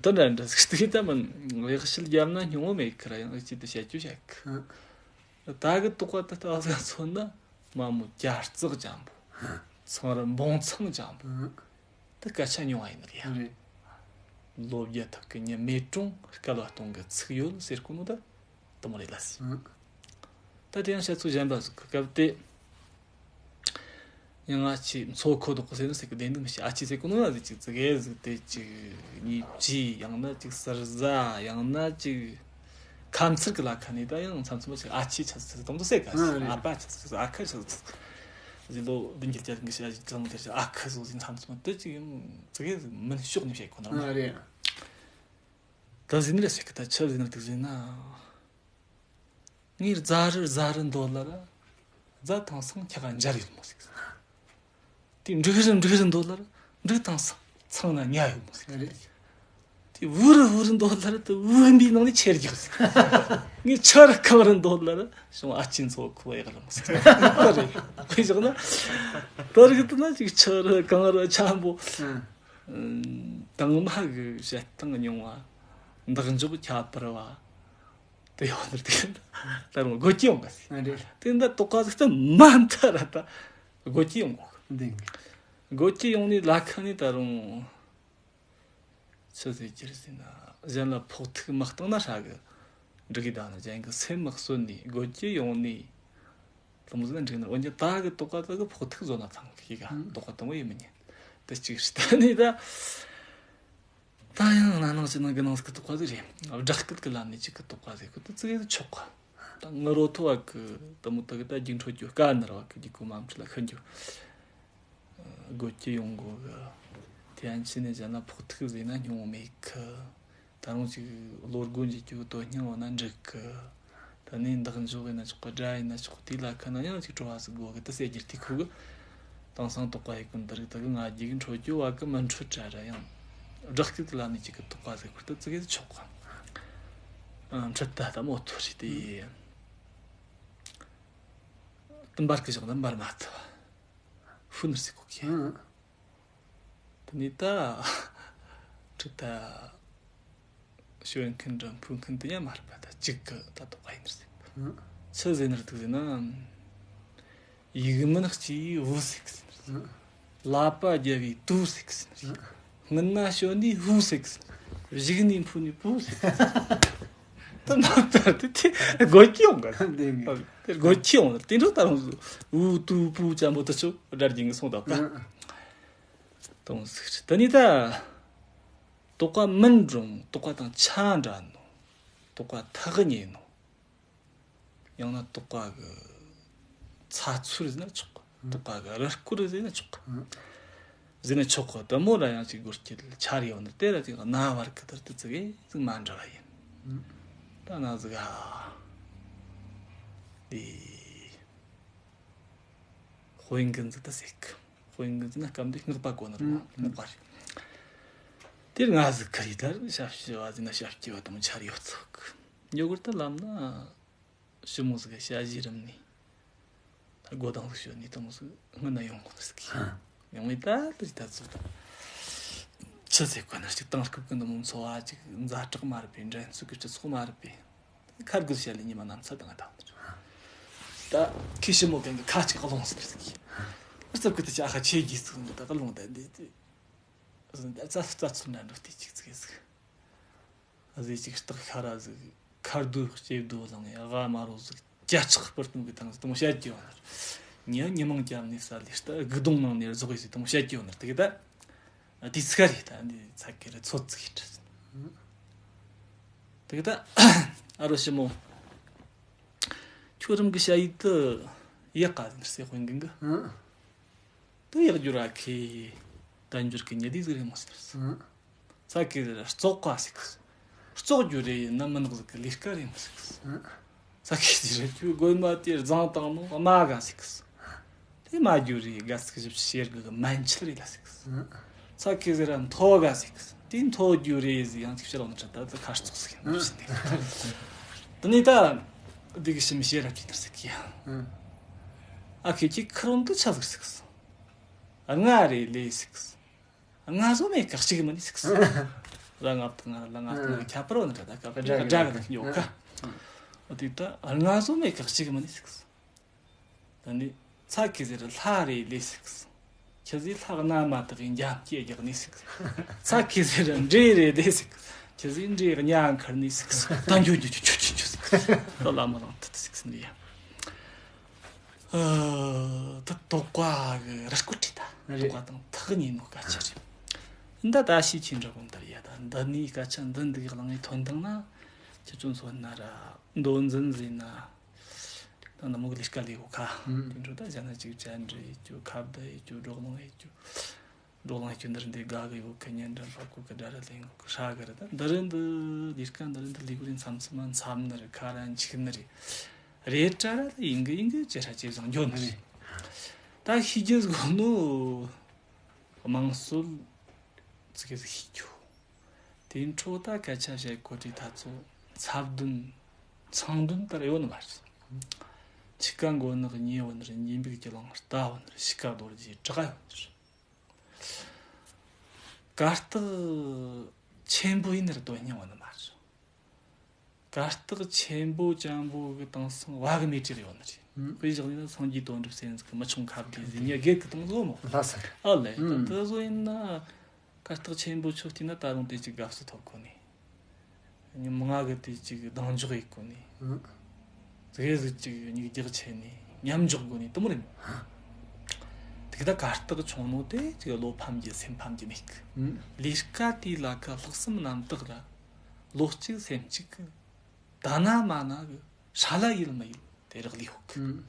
དུ་འདྲ་འདྲ་ཟིག་དེ་ད་མིན་ཡག་ཤི་ལ་རྒྱབ་ན་སྙིང་བོ་མེད་གི་ར། ཡང་ཅི་དུ་བཤད་རྒྱུ་བཤད་གི། ད་གི་དོགས་པ་དེ་ལྟ་བ་ཟིག་མཚོན་ན་མ་མོ་ཇ་རྩག་ཅམ་པོ། ཚང་རི་འབུང་ཚང་ཅམ་པོ། དེ་སྐད་ཆ་ཉུང་བ་ཡིན་ནི་རེད། ལོ་བརྒྱ་ཐག་གི་ཉི་མེ་གྲོང་སྐལ་བ་སྟོང་གི་ཚིག་ཡོད་ཟེར་གོ་ནོ་ད་དུ་མོ་རེད་ལ་སི། ད་དེ་ཡང་བཤད་ཚུལ་གཞན་པ་ཟིག་གི་སྐབས་དེ། ཡང་ང་ཆེ་མཚོ་ཁོ་དོག་གི་ཟེར་ནི་ཟེར་གི་བདེན་འདུག་མི་ཤེས། ཨ་ཆེ་ཟེར་གོ་ནོ་ཡང་ཟིག་ཅིག་ཙི་གེ་ཟིག་དེ་ཅིག་གཉིས་བཅུའི་ཡང་ན་ཅིག་ཟུར་ཟ་ཡང་ན་ཅིག་ཁ་མཚར་གི་ལ་ཁ་ནས་ད་ཡང་མཚམས་མཚམས་ཅིག་ཨ་ཆེ་ཆ་ཟིག་དང་དུ་ཟེར་ག་ཨ་རེད། ཨ་ཕ་ཆ་ཟིག་ཨ་ཁ་ཆ་ཟིག་ཟིག་ལོ་བདུན་བརྒྱད་བརྒྱ་གི་ཤ་ཅིག་ཙམ་དེ་ཨ་ཁ་ཟིག་ཟིག་མཚམས་མཚམས་དུ་ཅིག་ཡང་ཙི་གེ་ཟིག་མིན་ཤོག་ནས་བཤད་གོ་ནོ། ཨ་རེད། ད་ཟིན་རེད་ཟེར་གི་ད་ཆབ་ཟིན་རེད་དུ་ཟིན་ན། ངའི་རྫ་རི་རྫ་རི་འདོད་ལ་ར། རྫ་དང་སང་ཁྱ་ག་འབྱར་ཡོད་མོ་ཟིག་དེ་འབྲུག་རི་འབྲུག་རི་འདོད་ལ་ར། འབྲུག་དང་སང་ཚང་ན་ཉ་ཡོད་མོ་ཟིག་རེད། དེ་བུ་རི་བུ་རི་འདོད་ལ་ར་དེ་བུ་འབིའི་ནང་ནས་ཆེར་རྒྱག་ཟིག་ངའི་ཆུ་རི་གངས་རི་འདོད་ལ་ར་བྱུང་ཨ་ཅེ་མཚོ་ཁུ་བ་ཡག་རི་མོ་ཟིག་ད་རེད་དཔེ་བཞག་ན། ད་རིག་ཏུ་ན་ཅིག་ཆུ་རི་གངས་རི་ཆམ་པོ། དང་མ་གི་བྱེད་སྟངས་ཉུང་བ། འདག་འཇོག་ཁྱད་པར་བ། དེ་ཡོང་ནི་དེ་ད་རུང་སྒོ་ཀྱི་ཡོང་ག་སི། ཨ་རེད། དེ་འདྲ་དོགས་པ་ཟིག་ད་མ་མཐའ་ར་ད་སྒོ་ཀྱི་ཡོང་གོ། འདི། སྒོ་ཀྱི་ཡོང་ནི་ལ་ཁ་ནི་ད་རུང་ཆི་ཟེར་རྒྱུ་རེད་ཟེར་ན་གཞན་ལ་ཕོག་ཐུག་མ་བཏང་ན་ཧྲ་གི་འགྲིག་གི་ད་ནི་གཞན་གི་སེམས་མ་གསོད་ནི་སྒོ་ཀྱི་ཡོང་ནི་ལུང་ཟིག་ན་འགྲིག་ནི་འོན་ཀྱང་ད་གི་དོགས་པ་ད་གི་ཕོག་ཐུག་བཟོ་ན་ཚང་གི་ག་དོགས་པ་དང་པོ་ཡིན་མི་ཉན། དེ་གཅིག་རེད་ད་ནི་ད། ད་ཡང་ན་ནང་ཅི་ནང་གི་ནང་ཟིག་གི་དོགས་པ་ཟིག་རེད། བསྒྲགས་སྐད་ཀྱི་ལམ་ནས་ཅིག་གི་དོགས་པ་ཟིག་ཁོ་ད་ཙི་གེ་ཆོག་ག་ད་ངི་རོ་ཐོ་བ་གི་ད་མོ་ད་གི་ད་རྒྱུགས་འཕྲོད་རྒྱུ་དཀའ་ནར་བ་གི་རྒྱུགས་ཀུ་མ་འཕྲི་ལ་ཤི་རྒྱུ། སྒོ་ཀྱི་ཡོང་གོ་གི་དེ་ཡང་ཕྱི་ནས་གཞན་ལ་ཕོག་ཐུག་ཟེར་ན་སྙིང་བོ་མེད་གི་ད་རུང་ཅིག་བློ་སྒོ་འབྱེད་རྒྱུ་དོན་སྙིང་བོ་ན་འགྲིག་གི་ད་ ད་ནི་འདག་འཇོག་ཡིན་ན་ཆོག་གི། སྒྲ་ཡིན་ན་ཆོག་གི། དེའི་ལ་ཁ་ན་ཡང་ཅིག་བྲོ་བ་ཟིག་དགོས་གི། ད་ཟེར་རྒྱུ་དེ་ཁོ་གི་དེང་སང་དོགས་པ་ཡི་ཀུན་ཏུ་རིག་ད་གི་ང་རྒྱུད་གི་འཕྲོད་རྒྱུ་བ་གི་མི་འཕྲོད་དྲ་ར་ཡང་སྦྲགས་སྐད་དེ་ལ་ནི་ཅིག་གི་དོགས་པ་ཟིག་ཁུར་ད་ཙི་གེ་ཆོག་གི། ཨ། འཕྲོད་ད་ད་མོ་ཐོ་རི་དེ་དུ་འབར་གི་བཞག་ན་འབར་མ་ཐུབ། ཧུ་ནུར་སི་ཁོ་གི། ཨང་། དེ་ནས་ད་ཁྲི་ད་ཞོན་མཁན་འདྲ་འཕུར་མཁན་དེ་ཡང་མ་རེད་པ། ད་གཅིག་གི་ད་དོགས་པ་ཡིན་ནར་སི། ཨང་། ཆི་ཟེར་ནར་འདུག་ཟེར་ན། ཡིག་མིན་གཅིག་བུ་ཟེར་གི་ཟེར་ནར་སི། ཨང་། ལ་པ་རྒྱབ་བི་དུ་ཟེར་གི་ཟེར་ནར་སི། ཨང་། སྔུན་ན་ཞོན་ནི་ཧུ་ཟེར་གི་ཟེར་ནར་སི། གཞུག་ནས་འཕུར་ནི་པུ་ཟེར་གི་ཟེར་ནར་སི། ད་ནང་ལྟར་དེ་དེ་སྒོ་ཁྱི་ཡོང་ག་དེ་སྒོ་ཁྱི་ཡོང་དེ་འཕྲོ་ད་རུང་ཨུ་ཏུ་པུ་ཅམ་པོ་དུ་ཆོ་སྒྲ་རྒྱུན་གི་སོང་ད་ག་དང་ཟིག་རེད། དེ་ནས་ད་དོགས་པ་མིན་རུང་དོགས་པ་དང་ཆ་འདྲ་ནོ། དོགས་པ་ཐག་ཉེ་ནོ། ཡང་ན་དོགས་པ་གི་ཚ་ཚུལ་ཟེར་ན་ཆོག་གི། དོགས་པ་གི་རུ་སྐོར་ཟེར་ན་ཆོག་གི། ཟེར་ན་ཆོག་གི། དེ་མོ་ར་ཡང་ཅིག་སྒོ་སྐྱེ་ཆ་རེ་ཡོད་ན་དེ་ར་ཅིག་རྣ་བར་གི་དར་དུ་ཙི་གེ་ཟིག་མ་འདྲ་བ་ཡིན། ད་ན་ཟིག་ཨ། དེ། དཔེ་འགན་ཟིག་ད་ཟེར་གི། དཔེ་འགན་ཟིག་ན་སྐབས་འདི་སྔགས་པ་གོ་ནི་རེད། ཨང་། སྔགས་པ་རེད། དེར་ང་ཟིག་ཁ་རི་དར་ཞབས་ཕྱི་བ་ཟིག་ན་ཞབས་སྐྱེ་བ་དང་ཆ་རེ་ཡོད་ཚོག་གི། མྱོ་གུར་ད་ལམ་ན་ཞི་མོ་ཟིག་གི་ཞ་ཞི་རིམ་ནས་ད་སྒོ་དང་ཟིག་ཞོན་ནས་དང་ཟིག་སྔོན་ན་ཡོང་གོ་ནི་ཟིག་གི། ཡང་མེད་ད་ལི་ད་ཚོད་ད་ཆི་ཟེར་གོ་ན་ཅིག་དེང་སྐབས་ཀྱི་འདི་མོ་འཚོ་བ་ཅིག་ཛ་དྲག་མ་རེད་པས། འགྲན་རྩོད་ཀྱི་སྤྱི་ཚོགས་མ་རེད་པས། ཁ་དགུ་བཤད་ལས་ཉི་མ་ནམ་ཚ་དང་ང་དང་། ད་ཁི་ཞི་མོ་གན་གི་ཁ་ཅིག་རླུང་ཟེར་ཟིག་གི། རྩབ་ཀི་དེ་ཅི་ཨ་ཁ་ཆེ་གི་ཟིག་ད་ག་རླུང་ད་འདི་དེ། ཟིག་ད་རྩ་རྩ་ཚུན་ན་འགྲོ་དེ་ཅིག་ཟིག་ཟིག་ཨ་ཟེ་ཅིག་སྟག་ཤ་ར་ཟིག་ཁ་རྡོ་ལྕེ་རྡོ་ལང་ཡ་ཨ་མ་རོ་ཟིག་ཇ་ཆག་སྤུར་སྟོང་གི་དང་ཟིག་དང་བཤད་ཀྱི་ཡོད་ནར། ཉི་ཉི་མང་ཀྱ་ནི་ས་ལི་སྟ་དགུ་གདོང་ནང་ནས་རྫོགས་ཡི་ཟིག་དང་བཤད་ཀྱི་ཡོད་ནར། དེ་གི་ད། དེ་ཚིག་རེད། ད་འདི་ཚ་གི་རེད། ཚོད་ཚིག་ཡིན་དྲ། དེ་གི་ད་ཨ་རོ་ཞི་མོ། ཁྱོད་རང་གི་ཞ་ཡི་དུ་ཡག་ག་ཟིན་སེ་དཔོན་གིན་གི། ཨང་། དུ་ཡག་རྒྱུ་ར་ཁེ། ད་འགྱུར་གི་ཉེ་དུས་ཟིག་རེད་མོ་ཟེར། ཨང་། ཚ་གི་ཟེར་བཙོག་ག་ཟིག་བཙོག་རྒྱུ་རེད་ཡིན་ན་མི་ནག་ཟིག་གི་ལས་ཀ་རེད་མོ་ཟིག་ཨང་། ཚ་གི་ཟེར་རྒྱུ་རྒོད་མ་དེ་རྫང་བཏང་ནོ་དམའ་ག་ཟིག་དེ་མ་རྒྱུ་རེད། དགའ་སིག་ཞིབ་ཕྱི་ཡར་གི་མན་ཆད་རེད་ལ་སིག་ཨང་། ཚ་གི་ཟེར་ར་མཐོ་ག་སིག་དེ་མཐོ་རྒྱུ་རེད་ཟིག་ཡང་ཅིག་ཕྱིར་ལོག་ན་ཆ་ད་ད་ཁ་རྩོག་སིག་ཡིན་ནོ་ཞིག་དེ་ནས་ད་དེ་གི་ཞིམ་ཤེས་རབ་ཀྱི་ནར་སིག་ཡ། ཨང་། ཨ་ཁེ་ཁྱི་ཁ་རོན་དུ་ཆ་ཟིག་སིག་ང་རེ་ལེ་སིག་ང་བཟོ་མེད་ཀ་གཅིག་མིན་ནི་སིག་ལ་ང་ཏང་ལ་ང་ཏང་ཁྱ་པར་བ་ན་ད་ཀ་པར་ད་དགྲ་གི་ཉོ་ཀ་འོ་དེ་ད་ང་བཟོ་མེད་ཀ་གཅིག་མིན་ནི་སིག་ད་ནི་ཚ་གི་ཟེར་ལྷ་རེ་ལེ་སིག་ཁྱི་ཟིག་ལྷག་ན་མ་དག་གི་འཇམ་སྐྱེ་རྒྱག་ནི་སིག་ཚ་གི་ཟེར་འདྲེ་རེ་ལེ་སིག་ཁྱི་ཟིག་འདྲེ་གཉའ་འཁར་ནི་སིག་ད་འཇུ་འཇུ་འཇུ་འཇུ་འཇུ་སིག་ད་ལ་མ་ལང་ཐུ་ཐུ་སིག་ནི་ཡ། ཨ། ད་དོགས་པ་གི་རུ་སྐོར་བྲིས་ད། རེད། དོགས་པ་དང་ཐག་ཉེ་ནོ་སྐད་ཆ་རེད། འདི་ད་ཤི་ཆེན་འདྲ་གོང་ལྟར་ཡ། ད་འདི་ནི་སྐད་ཆ་འདི་འདི་གི་གླེང་ངེ་ཐོན་དང་ན། ཁྱེད་ཚོ་མཚོན་ན་ར་མདོ་འཛིན་ཟིན་ན། ད་ནི་མོ་གི་ལས་ཀ་ལས་གོ་ཁ། ཨུམ། དེ་འཕྲོ་ད་གཞན་ན་ཅིག་བཅར་འདྲི་ཡེད་རྒྱུ། ཁ་བརྡ་ཡེད་རྒྱུ། བགྲོ་གླེང་ཡེད་རྒྱུ། བགྲོ་གླེང་ཡེད་རྒྱུ་འདིར་འདི་དགའ་གི་ཡོད་གི་ཉན་འདྲ་འཕྲོ་གོ་གི་དགྲ་ར་ལེན་གོ་གི་ཧྲ་གི་ར། ད་འདི་རེད་འདི་ལས་ཀ་འདི་རེད་འདི་ལས་གོ་རེད། མཚམས་མཚམས་མ་མཚམས་ནི་རེད། ཁ་ར་འཆིག་ནི་རེད། རེད་དྲ་ར་ད་ཡིན་གི་ཡིན་གི་ཅི་ཧྲ་ཅི་བཟང་འགྱོ་ནི་རེད། ད་ཤི་རྒྱུ་དགོ་ནོ་དམངས་སྲོལ་ཙི་གེ་ཟིག་ཤི་རྒྱུ། དེ་འཕྲོ་ད་སྐད་ཆ་བཤད་གོ་དུས་ད་ཚོ་ཚབ་དོན་ཚང་དོན་ལྟར་ཡོད་ནི་མ་རེད། འཆི་ཁ་མགོ་ནག་ཉེ་བོ་ནི་རེད། ཉེ་འབུག་གི་ལང་རྟ་བོ་ནི་རེད། ཤི་ཁ་རྡོ་རྗེ་བྲག་ཡོད་ནི་རེད། གར་སྟེགས་ཆེན་པོ་ཡིན་ནི་རེད། དོན་སྙིང་བ་ནི་མ་རེད། གར་སྟེགས་ཆེན་པོ་ཅན་པོ་གི་དེང་སང་བ་གི་མེ་ཁྲིར་ཡོད་ནི་རེད། ཨུམ། དཔེ་བཞག་ནས་ན་སངས་རྒྱས་དོན་གྲུབ་སེམས་ཀྱི་མི་ཆུང་ཁ་བརྡའི་ཟིན་ཉི་སྒེར་གི་དང་བཟོ་མོ། ལྷ་ས་རེད། ཨ་ལེ། ཨུམ། དེ་བཟོ་ཡིན་ན་གར་སྟེགས་ཆེན་པོ་ཆོ་བལྟས་ན་ད་རུང་དེ་ཅིག་དགའ་བསུ་ཐོབ་གོ་ནི། ཉི་མ་ང་གི་དེ་ཅིག་གདེང་འཇོག་ཡེད་གོ་ནི། ཨུམ། དེ་ཟིག་ཅིག་མིག་རྒྱག་ཆེ་ནི་མཉམ་འཇོག་དགོས་ནི་དུ་མོ་རེད། དེ་གི་ད་གར་སྟེགས་ཆུང་ནོ་དེ་ཅིག་བློ་ཕམ་གྱི་སེམས་ཕམ་གྱི་མེད་གི། ཨུམ། ལས་ཀ་དེ་ལ་ཁ་ལྷག་བསམ་རྣམ་དག་ར། བློ་གཅིག་སེམས་གཅིག་གི། ད་ན་མ་ན་གི་ཧྲ་ལ་ཡིད་མི་ཡིད་དེ་རག་ལས་ཡོད་གི། ཨུམ།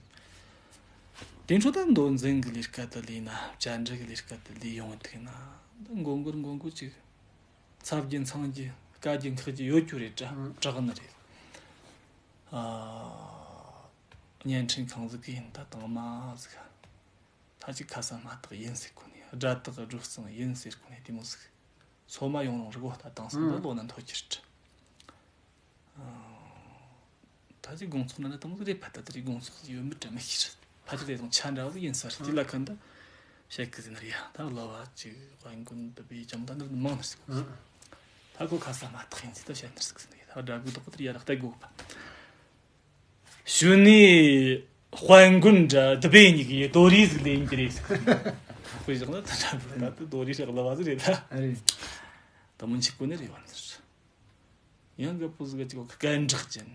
དེ་འཕྲོ་ད་མདོ་འཛིན་གི་ལས་ཀ་དེ་ལས་ན། བཅར་འདྲི་གི་ལས་ཀ་དེ་ལས་ཡོང་དུས་ན་མགོ་སྒུར་མགོ་སྒུར་ཅིག་ཚབ་ཀྱི་མཚང་གི་དཀའ་གི་ཁག་གི་ཡོད་རྒྱུ་རེད་དྲ། ཨུམ། དྲག་ནི་རེད། ཨ། བརྙན་འཕྲིན་ཁང་ཟིག་གི་ཡིན་ད་དང་མ་ཟིག་ད་ཅིག་ཁ་ས་མ་ཐག་ཡིན་ཟེར་གོ་ནས། སྒྲ་དག་སྒྲོ་གཙང་ཡིན་ཟེར་གོ་ནས་དེ་མོ་ཟིག་སོ་མ་ཡོང་རུང་རི་གོ་ད་དང་སང་ད་ལོ་ན་མཐོ་ཁྱེར་ད། ད་ཅིག་དགོང་ཚོགས་ན་ན་དང་ཟིག་རེད། ཕ་ད་ད་རེས་དགོང་ཚོགས་ཡོད་མི་དྲན་མི་ཤེས། ཕ་ཅིག་ལས་དང་ཆ་འདྲ་བ་ཟིག་ཡིན་ས་རེད། དེ་ལ་ཁ་འདི་བཤད་གི་ཟིན་རེད་ཡ། ད་ལོ་བ་ཅིག་དཔལ་མགོན་འདི་པའི་ཅམ་ད་འདི་མང་ནི་ཟིག་ད་ཁོ་ཁ་ས་མ་ཐག་ཡིན་ཟིག་ད་བཤད་ནི་ཟིག་ཟིན་རེད། ད་སྒྲ་གུ་དོག་དེར་ཡ་ར་ལྟ་དགོས་པ། ཞུ་ནི་དཔལ་མགོན་འདྲ་འདི་པའི་གཉིས་ཀྱི་རྡོ་རིས་ཟིག་ལེན་གྱི་རེད་ཟིག་དཔེ་བཞག་ན་ད་ད་ད་རྡོ་རིས་རེག་ལ་བ་ཟིག་རེད་ད། ཨ་རེད། ད་མི་འཆི་གོ་ནི་རེད་བ་ནི། ཡང་ག་པོ་ཟིག་ག་ཅིག་ག་སྐད་འགྲག་ཅན།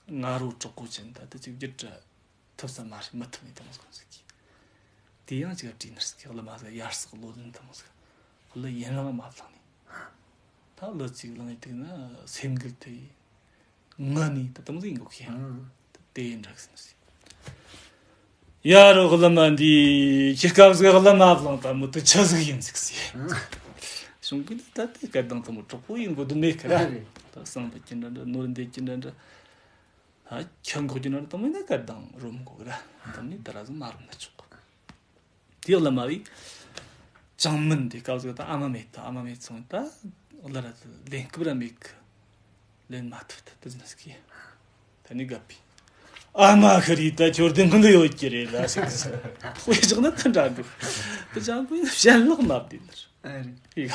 ང་རོ་དྲག་པོ་ཅན། ད་ལྟ་ཅིག་བརྒྱུད་དྲ་ཐུབ་ས་མ་རེད། མི་ཐུབ་ནི་དང་སོང་ཟིག་གི། དེ་ཡང་ཅིག་བྲིས་ནི་ཟིག་གི་གླུ་མ་ཟིག་ཡར་སག་བློ་ལྡན་དང་ཟིག་གླུ་ཡིན་རང་མ་བླངས་ནི། ད་གླུ་ཅིག་བླངས་ཡི་དུས་ན་སེམས་འགུལ་ཐེབས་ཡི། ངུ་ནི་ད་དམ་ཟིག་ཡིན་གོ་ཁྱེད་ཡང་། ད་དེ་ཡིན་འདྲ་གི་ཟིན་ཟིག་ཡ་རོ་གླུ་མ་འདི་ཁྱེད་སྐབས་ཟིག་གླུ་མ་བླངས་ད་མི་དུ་ཆི་ཟིག་ཡིན་ཟིག་ཟིག་གཞུང་གི་ནི་ད་ལྟའི་སྐད་གདངས་དུ་མོ་གྲོགས་པོ་ཡིན་གོ་དུ་མེད་ཁ་ར། ད་གསང་བ་གྱི་འདྲ་འདྲ་ནོར་འདེད་ཀྱི་འདྲ་འདྲ། ད་ཁྱི་འགོག་གྱི་འདྲ་འདྲ་དུ་མོ་ཡིན་ན་སྐད་གདངས་རོམ་གོ་གི་ར། དུ་མོ་ནི་ད་ར་ཟིག་མ་རོམ་ན་ཆོག་གི། དེ་གླུ་མ་བའི་ཅང་མིན་དེ་སྐབས་ཟིག་ད་ཨ་མ་མེད་ད་ཨ་མ་མེད་སོང་ད་གླུ་ར་ལེན་སྐབས་ར་མེད་གི། ལེན་མ་ཐུབ་ད་དུ་ཟིན་ཟིག་གི། ད་ནི་དགའ་པི། ཨ་མ་ཤི་རི་ད་ཁྱོད་དེ་མི་འདི་ཡོད་ཀྱི་རེད་ལ་ཟེར་གི་ཟེར། དཔེ་བཞག་ན་ད་འདྲ་འདུག་ད་ཅང་པོ་ཡིན་ན་ཞལ་ལག་མ་བདེ་ནི་རེད། ཨ་རེད། ཡ།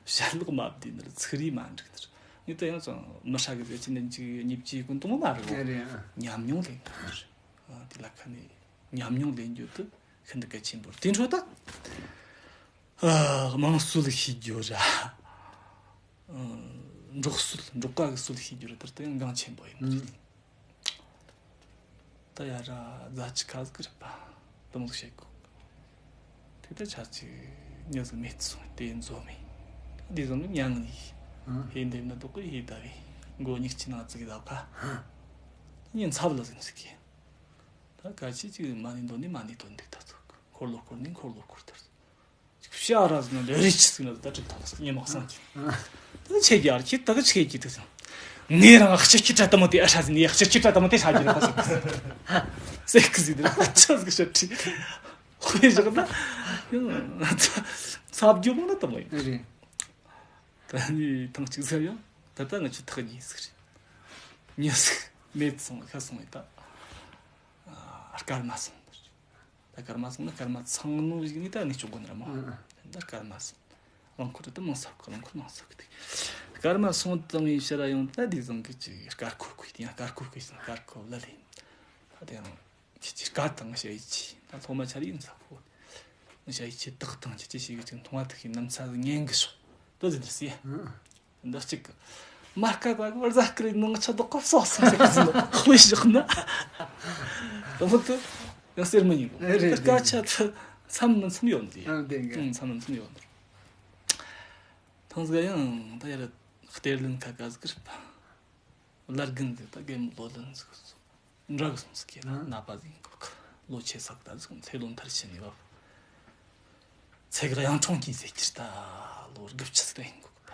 ཞལ་ལག་མ་བདེ་ནི་རེད། ཚིག་རིས་མ་འགྲིག་ནི་རེད། ངས་ད་ཡང་ཅང་མི་ཧྲ་གི་ཟེར་གྱི་ནི་གཅིག་གཉིས་གཅིག་ཀུན་གཏོང་མ་རེད་གོ། ཨ་རེད། ཨ། ཉམས་མྱོང་ལེན་གི་རེད། ཨ། དེ་ལ་ཁ་ནས་ཉམས་མྱོང་ལེན་རྒྱུ་དེ་ཤིན་ཏུ་གལ་ཆེན་པོ་རེད། དེ་འཕྲོ་ད། ཨ། དམངས་སྲོལ་ཤེས་རྒྱུ་ར། ཨ། འབྲོག་སྲོལ་འབྲོག་པ་གི་སྲོལ་ཤེས་རྒྱུ་ར་དེར་ད་ཡང་འགངས་ཆེན་པོ་ཡིན་ནི་རེད། ད་ཡ་ར་རྫ་ཆུ་ཁ་ཟིག་རེད་པ། དུ་མོ་ཟིག་བཤད་གོ། དེ་ད་ཆ་ཅིག་མྱི་ཟིག་མེད་སོང་དེ་འཛོ་མེད། དེ་ཟོ་ནི་མྱ་ངན་ཡིན། ཧེ་འདེམས་ན་དོག་གི་ཧེ་ད་བེ། མགོ་གཉིས་ཀྱི་ནང་ཙིག་ད་ཁ། ཉིན་ཚབ་ལ་ཟིན་ཟིག་གི། ད་ག་ཅི་ཅིག་མ་ནི་འདོན་ནི་མ་ནི་འདོན་འདུག་ད་ཚོ་འཁོར་ལོ་བསྐོར་ནི་འཁོར་ལོ་བསྐོར་དར། ཤ་ར་ཟིན་ན་རེ་རེ་ཆི་ཟིན་ན་ད་ཁྲིད་ཐོག་ཉི་མ་སང་གི། ད་ཆེ་རྒྱ་ར་ཁྱི་ད་གི་ཆེ་གི་ད་ཟིན། ངས་རང་ཨ་ཁྱི་ཁྱི་ཁྲ་ཏ་མོ་དེ་ཨ་ཧྲ་ཟིན་ནི་ཨ་ཁྱི་ཁྱི་ཁྲ་ཏ་མོ་དེ་ཧྲ་གི་ར་ད་ཟིན། སེ་གི་ཟིན་ད་ཆ་ཟིག་ཤ་ཁྲི། དཔེ་བཞག་ན་ཚབ་རྒྱུ་མོ་ན་ཏ་མོ་ཡིན། རེད། ད་ནི་ཐང་གཅིག་ཟེར་ཡང་ད་ལྟ་ང་ཆུ་ཐག་ཉེ་ཟིག་རེད། ཉེ་ཟིག་མེད་སོང་ཤ་སོང་ཡིན་ད། སྐར་མ་སོང་། ད་སྐར་མ་སོང་ན་སྐར་མ་ཚང་ནོ་ཞིག་ནི་ད་ངས་ཆོག་གོ་ནི་ར་མོ། ཨ་ཨ། ད་སྐར་མ་སོང་། རླངས་འཁོར་དུ་མང་ས་གི་རླངས་འཁོར་མང་ས་གི་དེ། སྐར་མ་སོང་དང་ཡིན་ཕྱིར་ཡང་ད་དེ་བཟང་གི་ཅིག་སྐར་ཁུ་ཁུ་དེ་ཡང་སྐར་ཁུ་ཁུ་ཡིན་སྐར་ཁུ་ལ་ལེན། ད་དེ་ཡང་ཁྱི་ཅིག་སྐར་དང་ཞ་ཡི་ཆི་ད་སློབ་མ་ཆ་རེ་ཡིན་ས་ཁུ། ཞ་ཡི་ཆི་དག་དང་ཁྱི་ཅི་ཞིག་གི་ཅིག་མཐོང་བ་ཐུག་ཤིང་ནམ་ཚ་ཟིག་ཉན་གི་ཤོག་ཏོ་ཟིན་ཟེར། འདི་གཅིག་གི། མ་དཀའ་བ་གི་བར་ཟ་ཀི་རེད་ནང་ཆ་དོག་གོ་སོག་སོག་ཟེར་གི་ཟིན་དཔེ་བཞག་ན། དེ་མོ་དུ་ཡང་ཟེར་མི་ཉན་གོ། རེད་རེད། སྐད་ཆ་དུ་མཚམས་མི་མཚམས་ཡོད་འདི། ཨ་བདེན་གི། ཨང་མཚམས་མི་མཚམས་ཡོད་འདི། ཐང་ཟིག་ཡང་ད་ཡར་གཏེར་ལེན་ཁ་ཁ་ཟིག་རེད་པ། བླ་རྒན་ཟིག་ད་རྒན་ལོ་ལོན་ཟིག་སོང་། འདྲ་གི་སོང་ཟིག་གི་ན་ན་པ་ཟིག་ཡིན་གོ་གི། ལོ་ཆེ་ས་གི་ད་ཟིག་ཚེ་ལོ་མཐར་ཕྱིན་ནས་བབ། ཚེ་གི་གཡང་འཕྲོང་གིན་ཟེར་གྱི་ད་ལོ་དགུ་བཅུ་ཟིག་ད་ཡིན་གོ་གི་པ།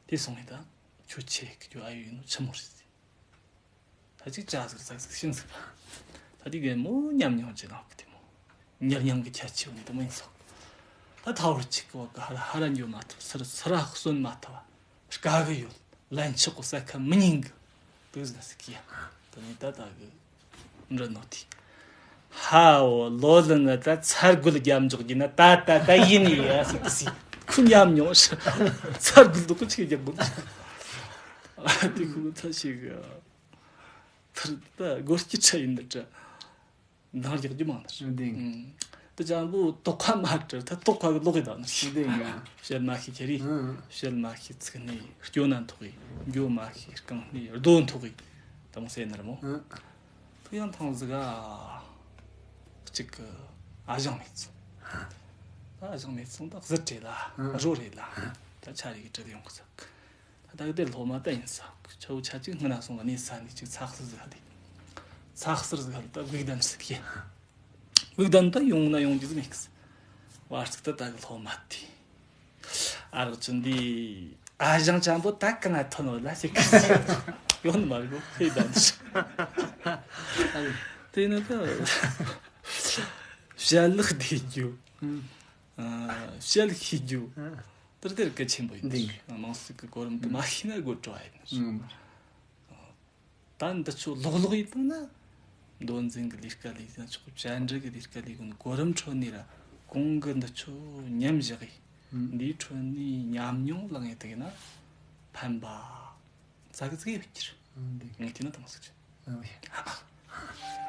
དེ་སོང་ངས་ད་ཁྱོད་ཆེ་གི་ཁྱོད་ཨ་ཡོད་ཡིན་ནོ་ཆི་མོ་རེད་ཟེར། ད་ཅིག་ཅ་ཟིག་ཟག་ཟིག་ཤིན་ཟིག་པ། ད་དེ་གའི་མོ་ཉམས་མྱོང་ཅི་ནང་གི་དེ་མོ། ཉར་མྱང་གི་ཁྱད་ཆེ་བ་ནི་དེ་མོ་ཡིན་སོག་ད་ཐ་བར་ཅིག་གི་བ་གི་ཧ་ར་ཧ་ར་འགྱོ་མ་ཐུབ་སི་ར་སི་ར་གསོན་མ་ཐུབ་བ། དཀའ་གི་ཡོད། ལན་ཆགས་གོ་ས་ཁ་མི་ཉན་གི། དུ་ཟིག་ཟིག་གི་ཡ། དེ་ནས་ད་ད་གི་འདྲི་ནོ་དེ། ཧའོ་ལོ་ལི་ནི་ད་ཚར་རྒོལ་རྒྱབ་འཇོག་གི་ན་ད་ད་ད་ཡིན་ཡ་ཟིག་ཟིག་ཁུ་ཉམས་མྱོང་ཤི། ཚར་རྒོལ་དུ་ཁུ་ཆིག་རྒྱབ་དགོས། དེ་ཁུ་ཚ་ཞིག་ཐར་ད་སྒོར་སྐྱིད་ཆ་ཡིན་འདི་ད། འདང་རྒྱག་རྒྱུ་མང་ནི་རེད། འདི་ཨུམ། དེ་ཅང་པོ་དོགས་པ་མ་སྤྲུལ་ད་དོགས་པ་གི་ལོག་གི་ད་ནི་རེད། འདི་ཡིན་ག་བཤད་མ་ཤེས་ཁྱེར་རེད། ཨུམ། བཤད་མ་ཤེས་ཚིག་ནི་སྐྱོ་ན་འཐོག་གི། འགྱོ་མ་ཤེས་རྐང་ནི་རྡོ་འཐོག་གི། དང་སེ་ནར་མོ། ཨུམ། ཐུག་ཡང་ཐང་ཟིག་ག་གཅིག་གི་ཨ་ཞང་མེད་སོང་། ད་ཨ་ཞང་མེད་སོང་ད་གཟི་རེད་ལ། ཨུམ། རོ་རེད་ལ། ད་ཆ་རེ་གི་བྲེལ་ཡོང་གི་ཟིག་ད་ལྟ་གི་དེ་སློབ་མ་ད་ཡིན་ས། ཆ་བོ་ཆ་གཅིག་སྔ་ན་སོང་ག་གནས་ས་ནས་གཅིག་ཚགས་སུ་ཟིག་ཧ་དེ། ཚགས་སུ་ཟིག་ཧ་ད་བིག་དན་ཟིག་གི། བིག་དན་ད་ཡོང་ན་ཡོང་རྒྱུ་ཟིག་མེད་གི། བར་ཚིག་ད་ད་གི་སློབ་མ་དེ། ཨ་རག་ཅུན་འདི་ཨ་ཞང་ཅང་པོ་ད་ག་ན་ཐོན་ནོ་ལ་ཞིག་གི། ཡོད་ནི་མ་རེད་ཁོ་ཧེ་ད་འདི་དེ་ནི་ད་བཤད་ལྷག་བདེ་རྒྱུ། ཨ། བཤད་ཤེས་རྒྱུ། ཨ། དེར་དེར་གལ་ཆེན་པོ་ཡིན། འདི་ནི་དམངས་སྲིད་ཀྱི་གོ་རིམ་དེ་མ་ཤེས་ན་དགོད་བྲོ་བ་ཡིན། ཨ། ད་འདི་ཚོ་ལོག་ལོག་ཡིན་བཏང་ན། མདོ་འཛིན་གྱི་ལས་ཀ་ལས་ཀྱང་ཆོག་བཅར་འདྲི་གི་ལས་ཀ་ལས་གོ་གོ་རིམ་ཁྲོད་ནས་ར་གོང་གི་འདི་ཚོ་ཉམས་བཞག་ཡིན། ཨ། འདིའི་ཁྲོད་ནས་ཉམས་མྱོང་བླངས་ཡིན་དུས་ན་ཕན་པ་ཙག་ཙིག་ཡོད་ཀྱི་རེད། ཨ། འདི་ངས་བལྟས་ན་དམངས་སྲིད་ཀྱི། ཨ། ཨོ་ཡ།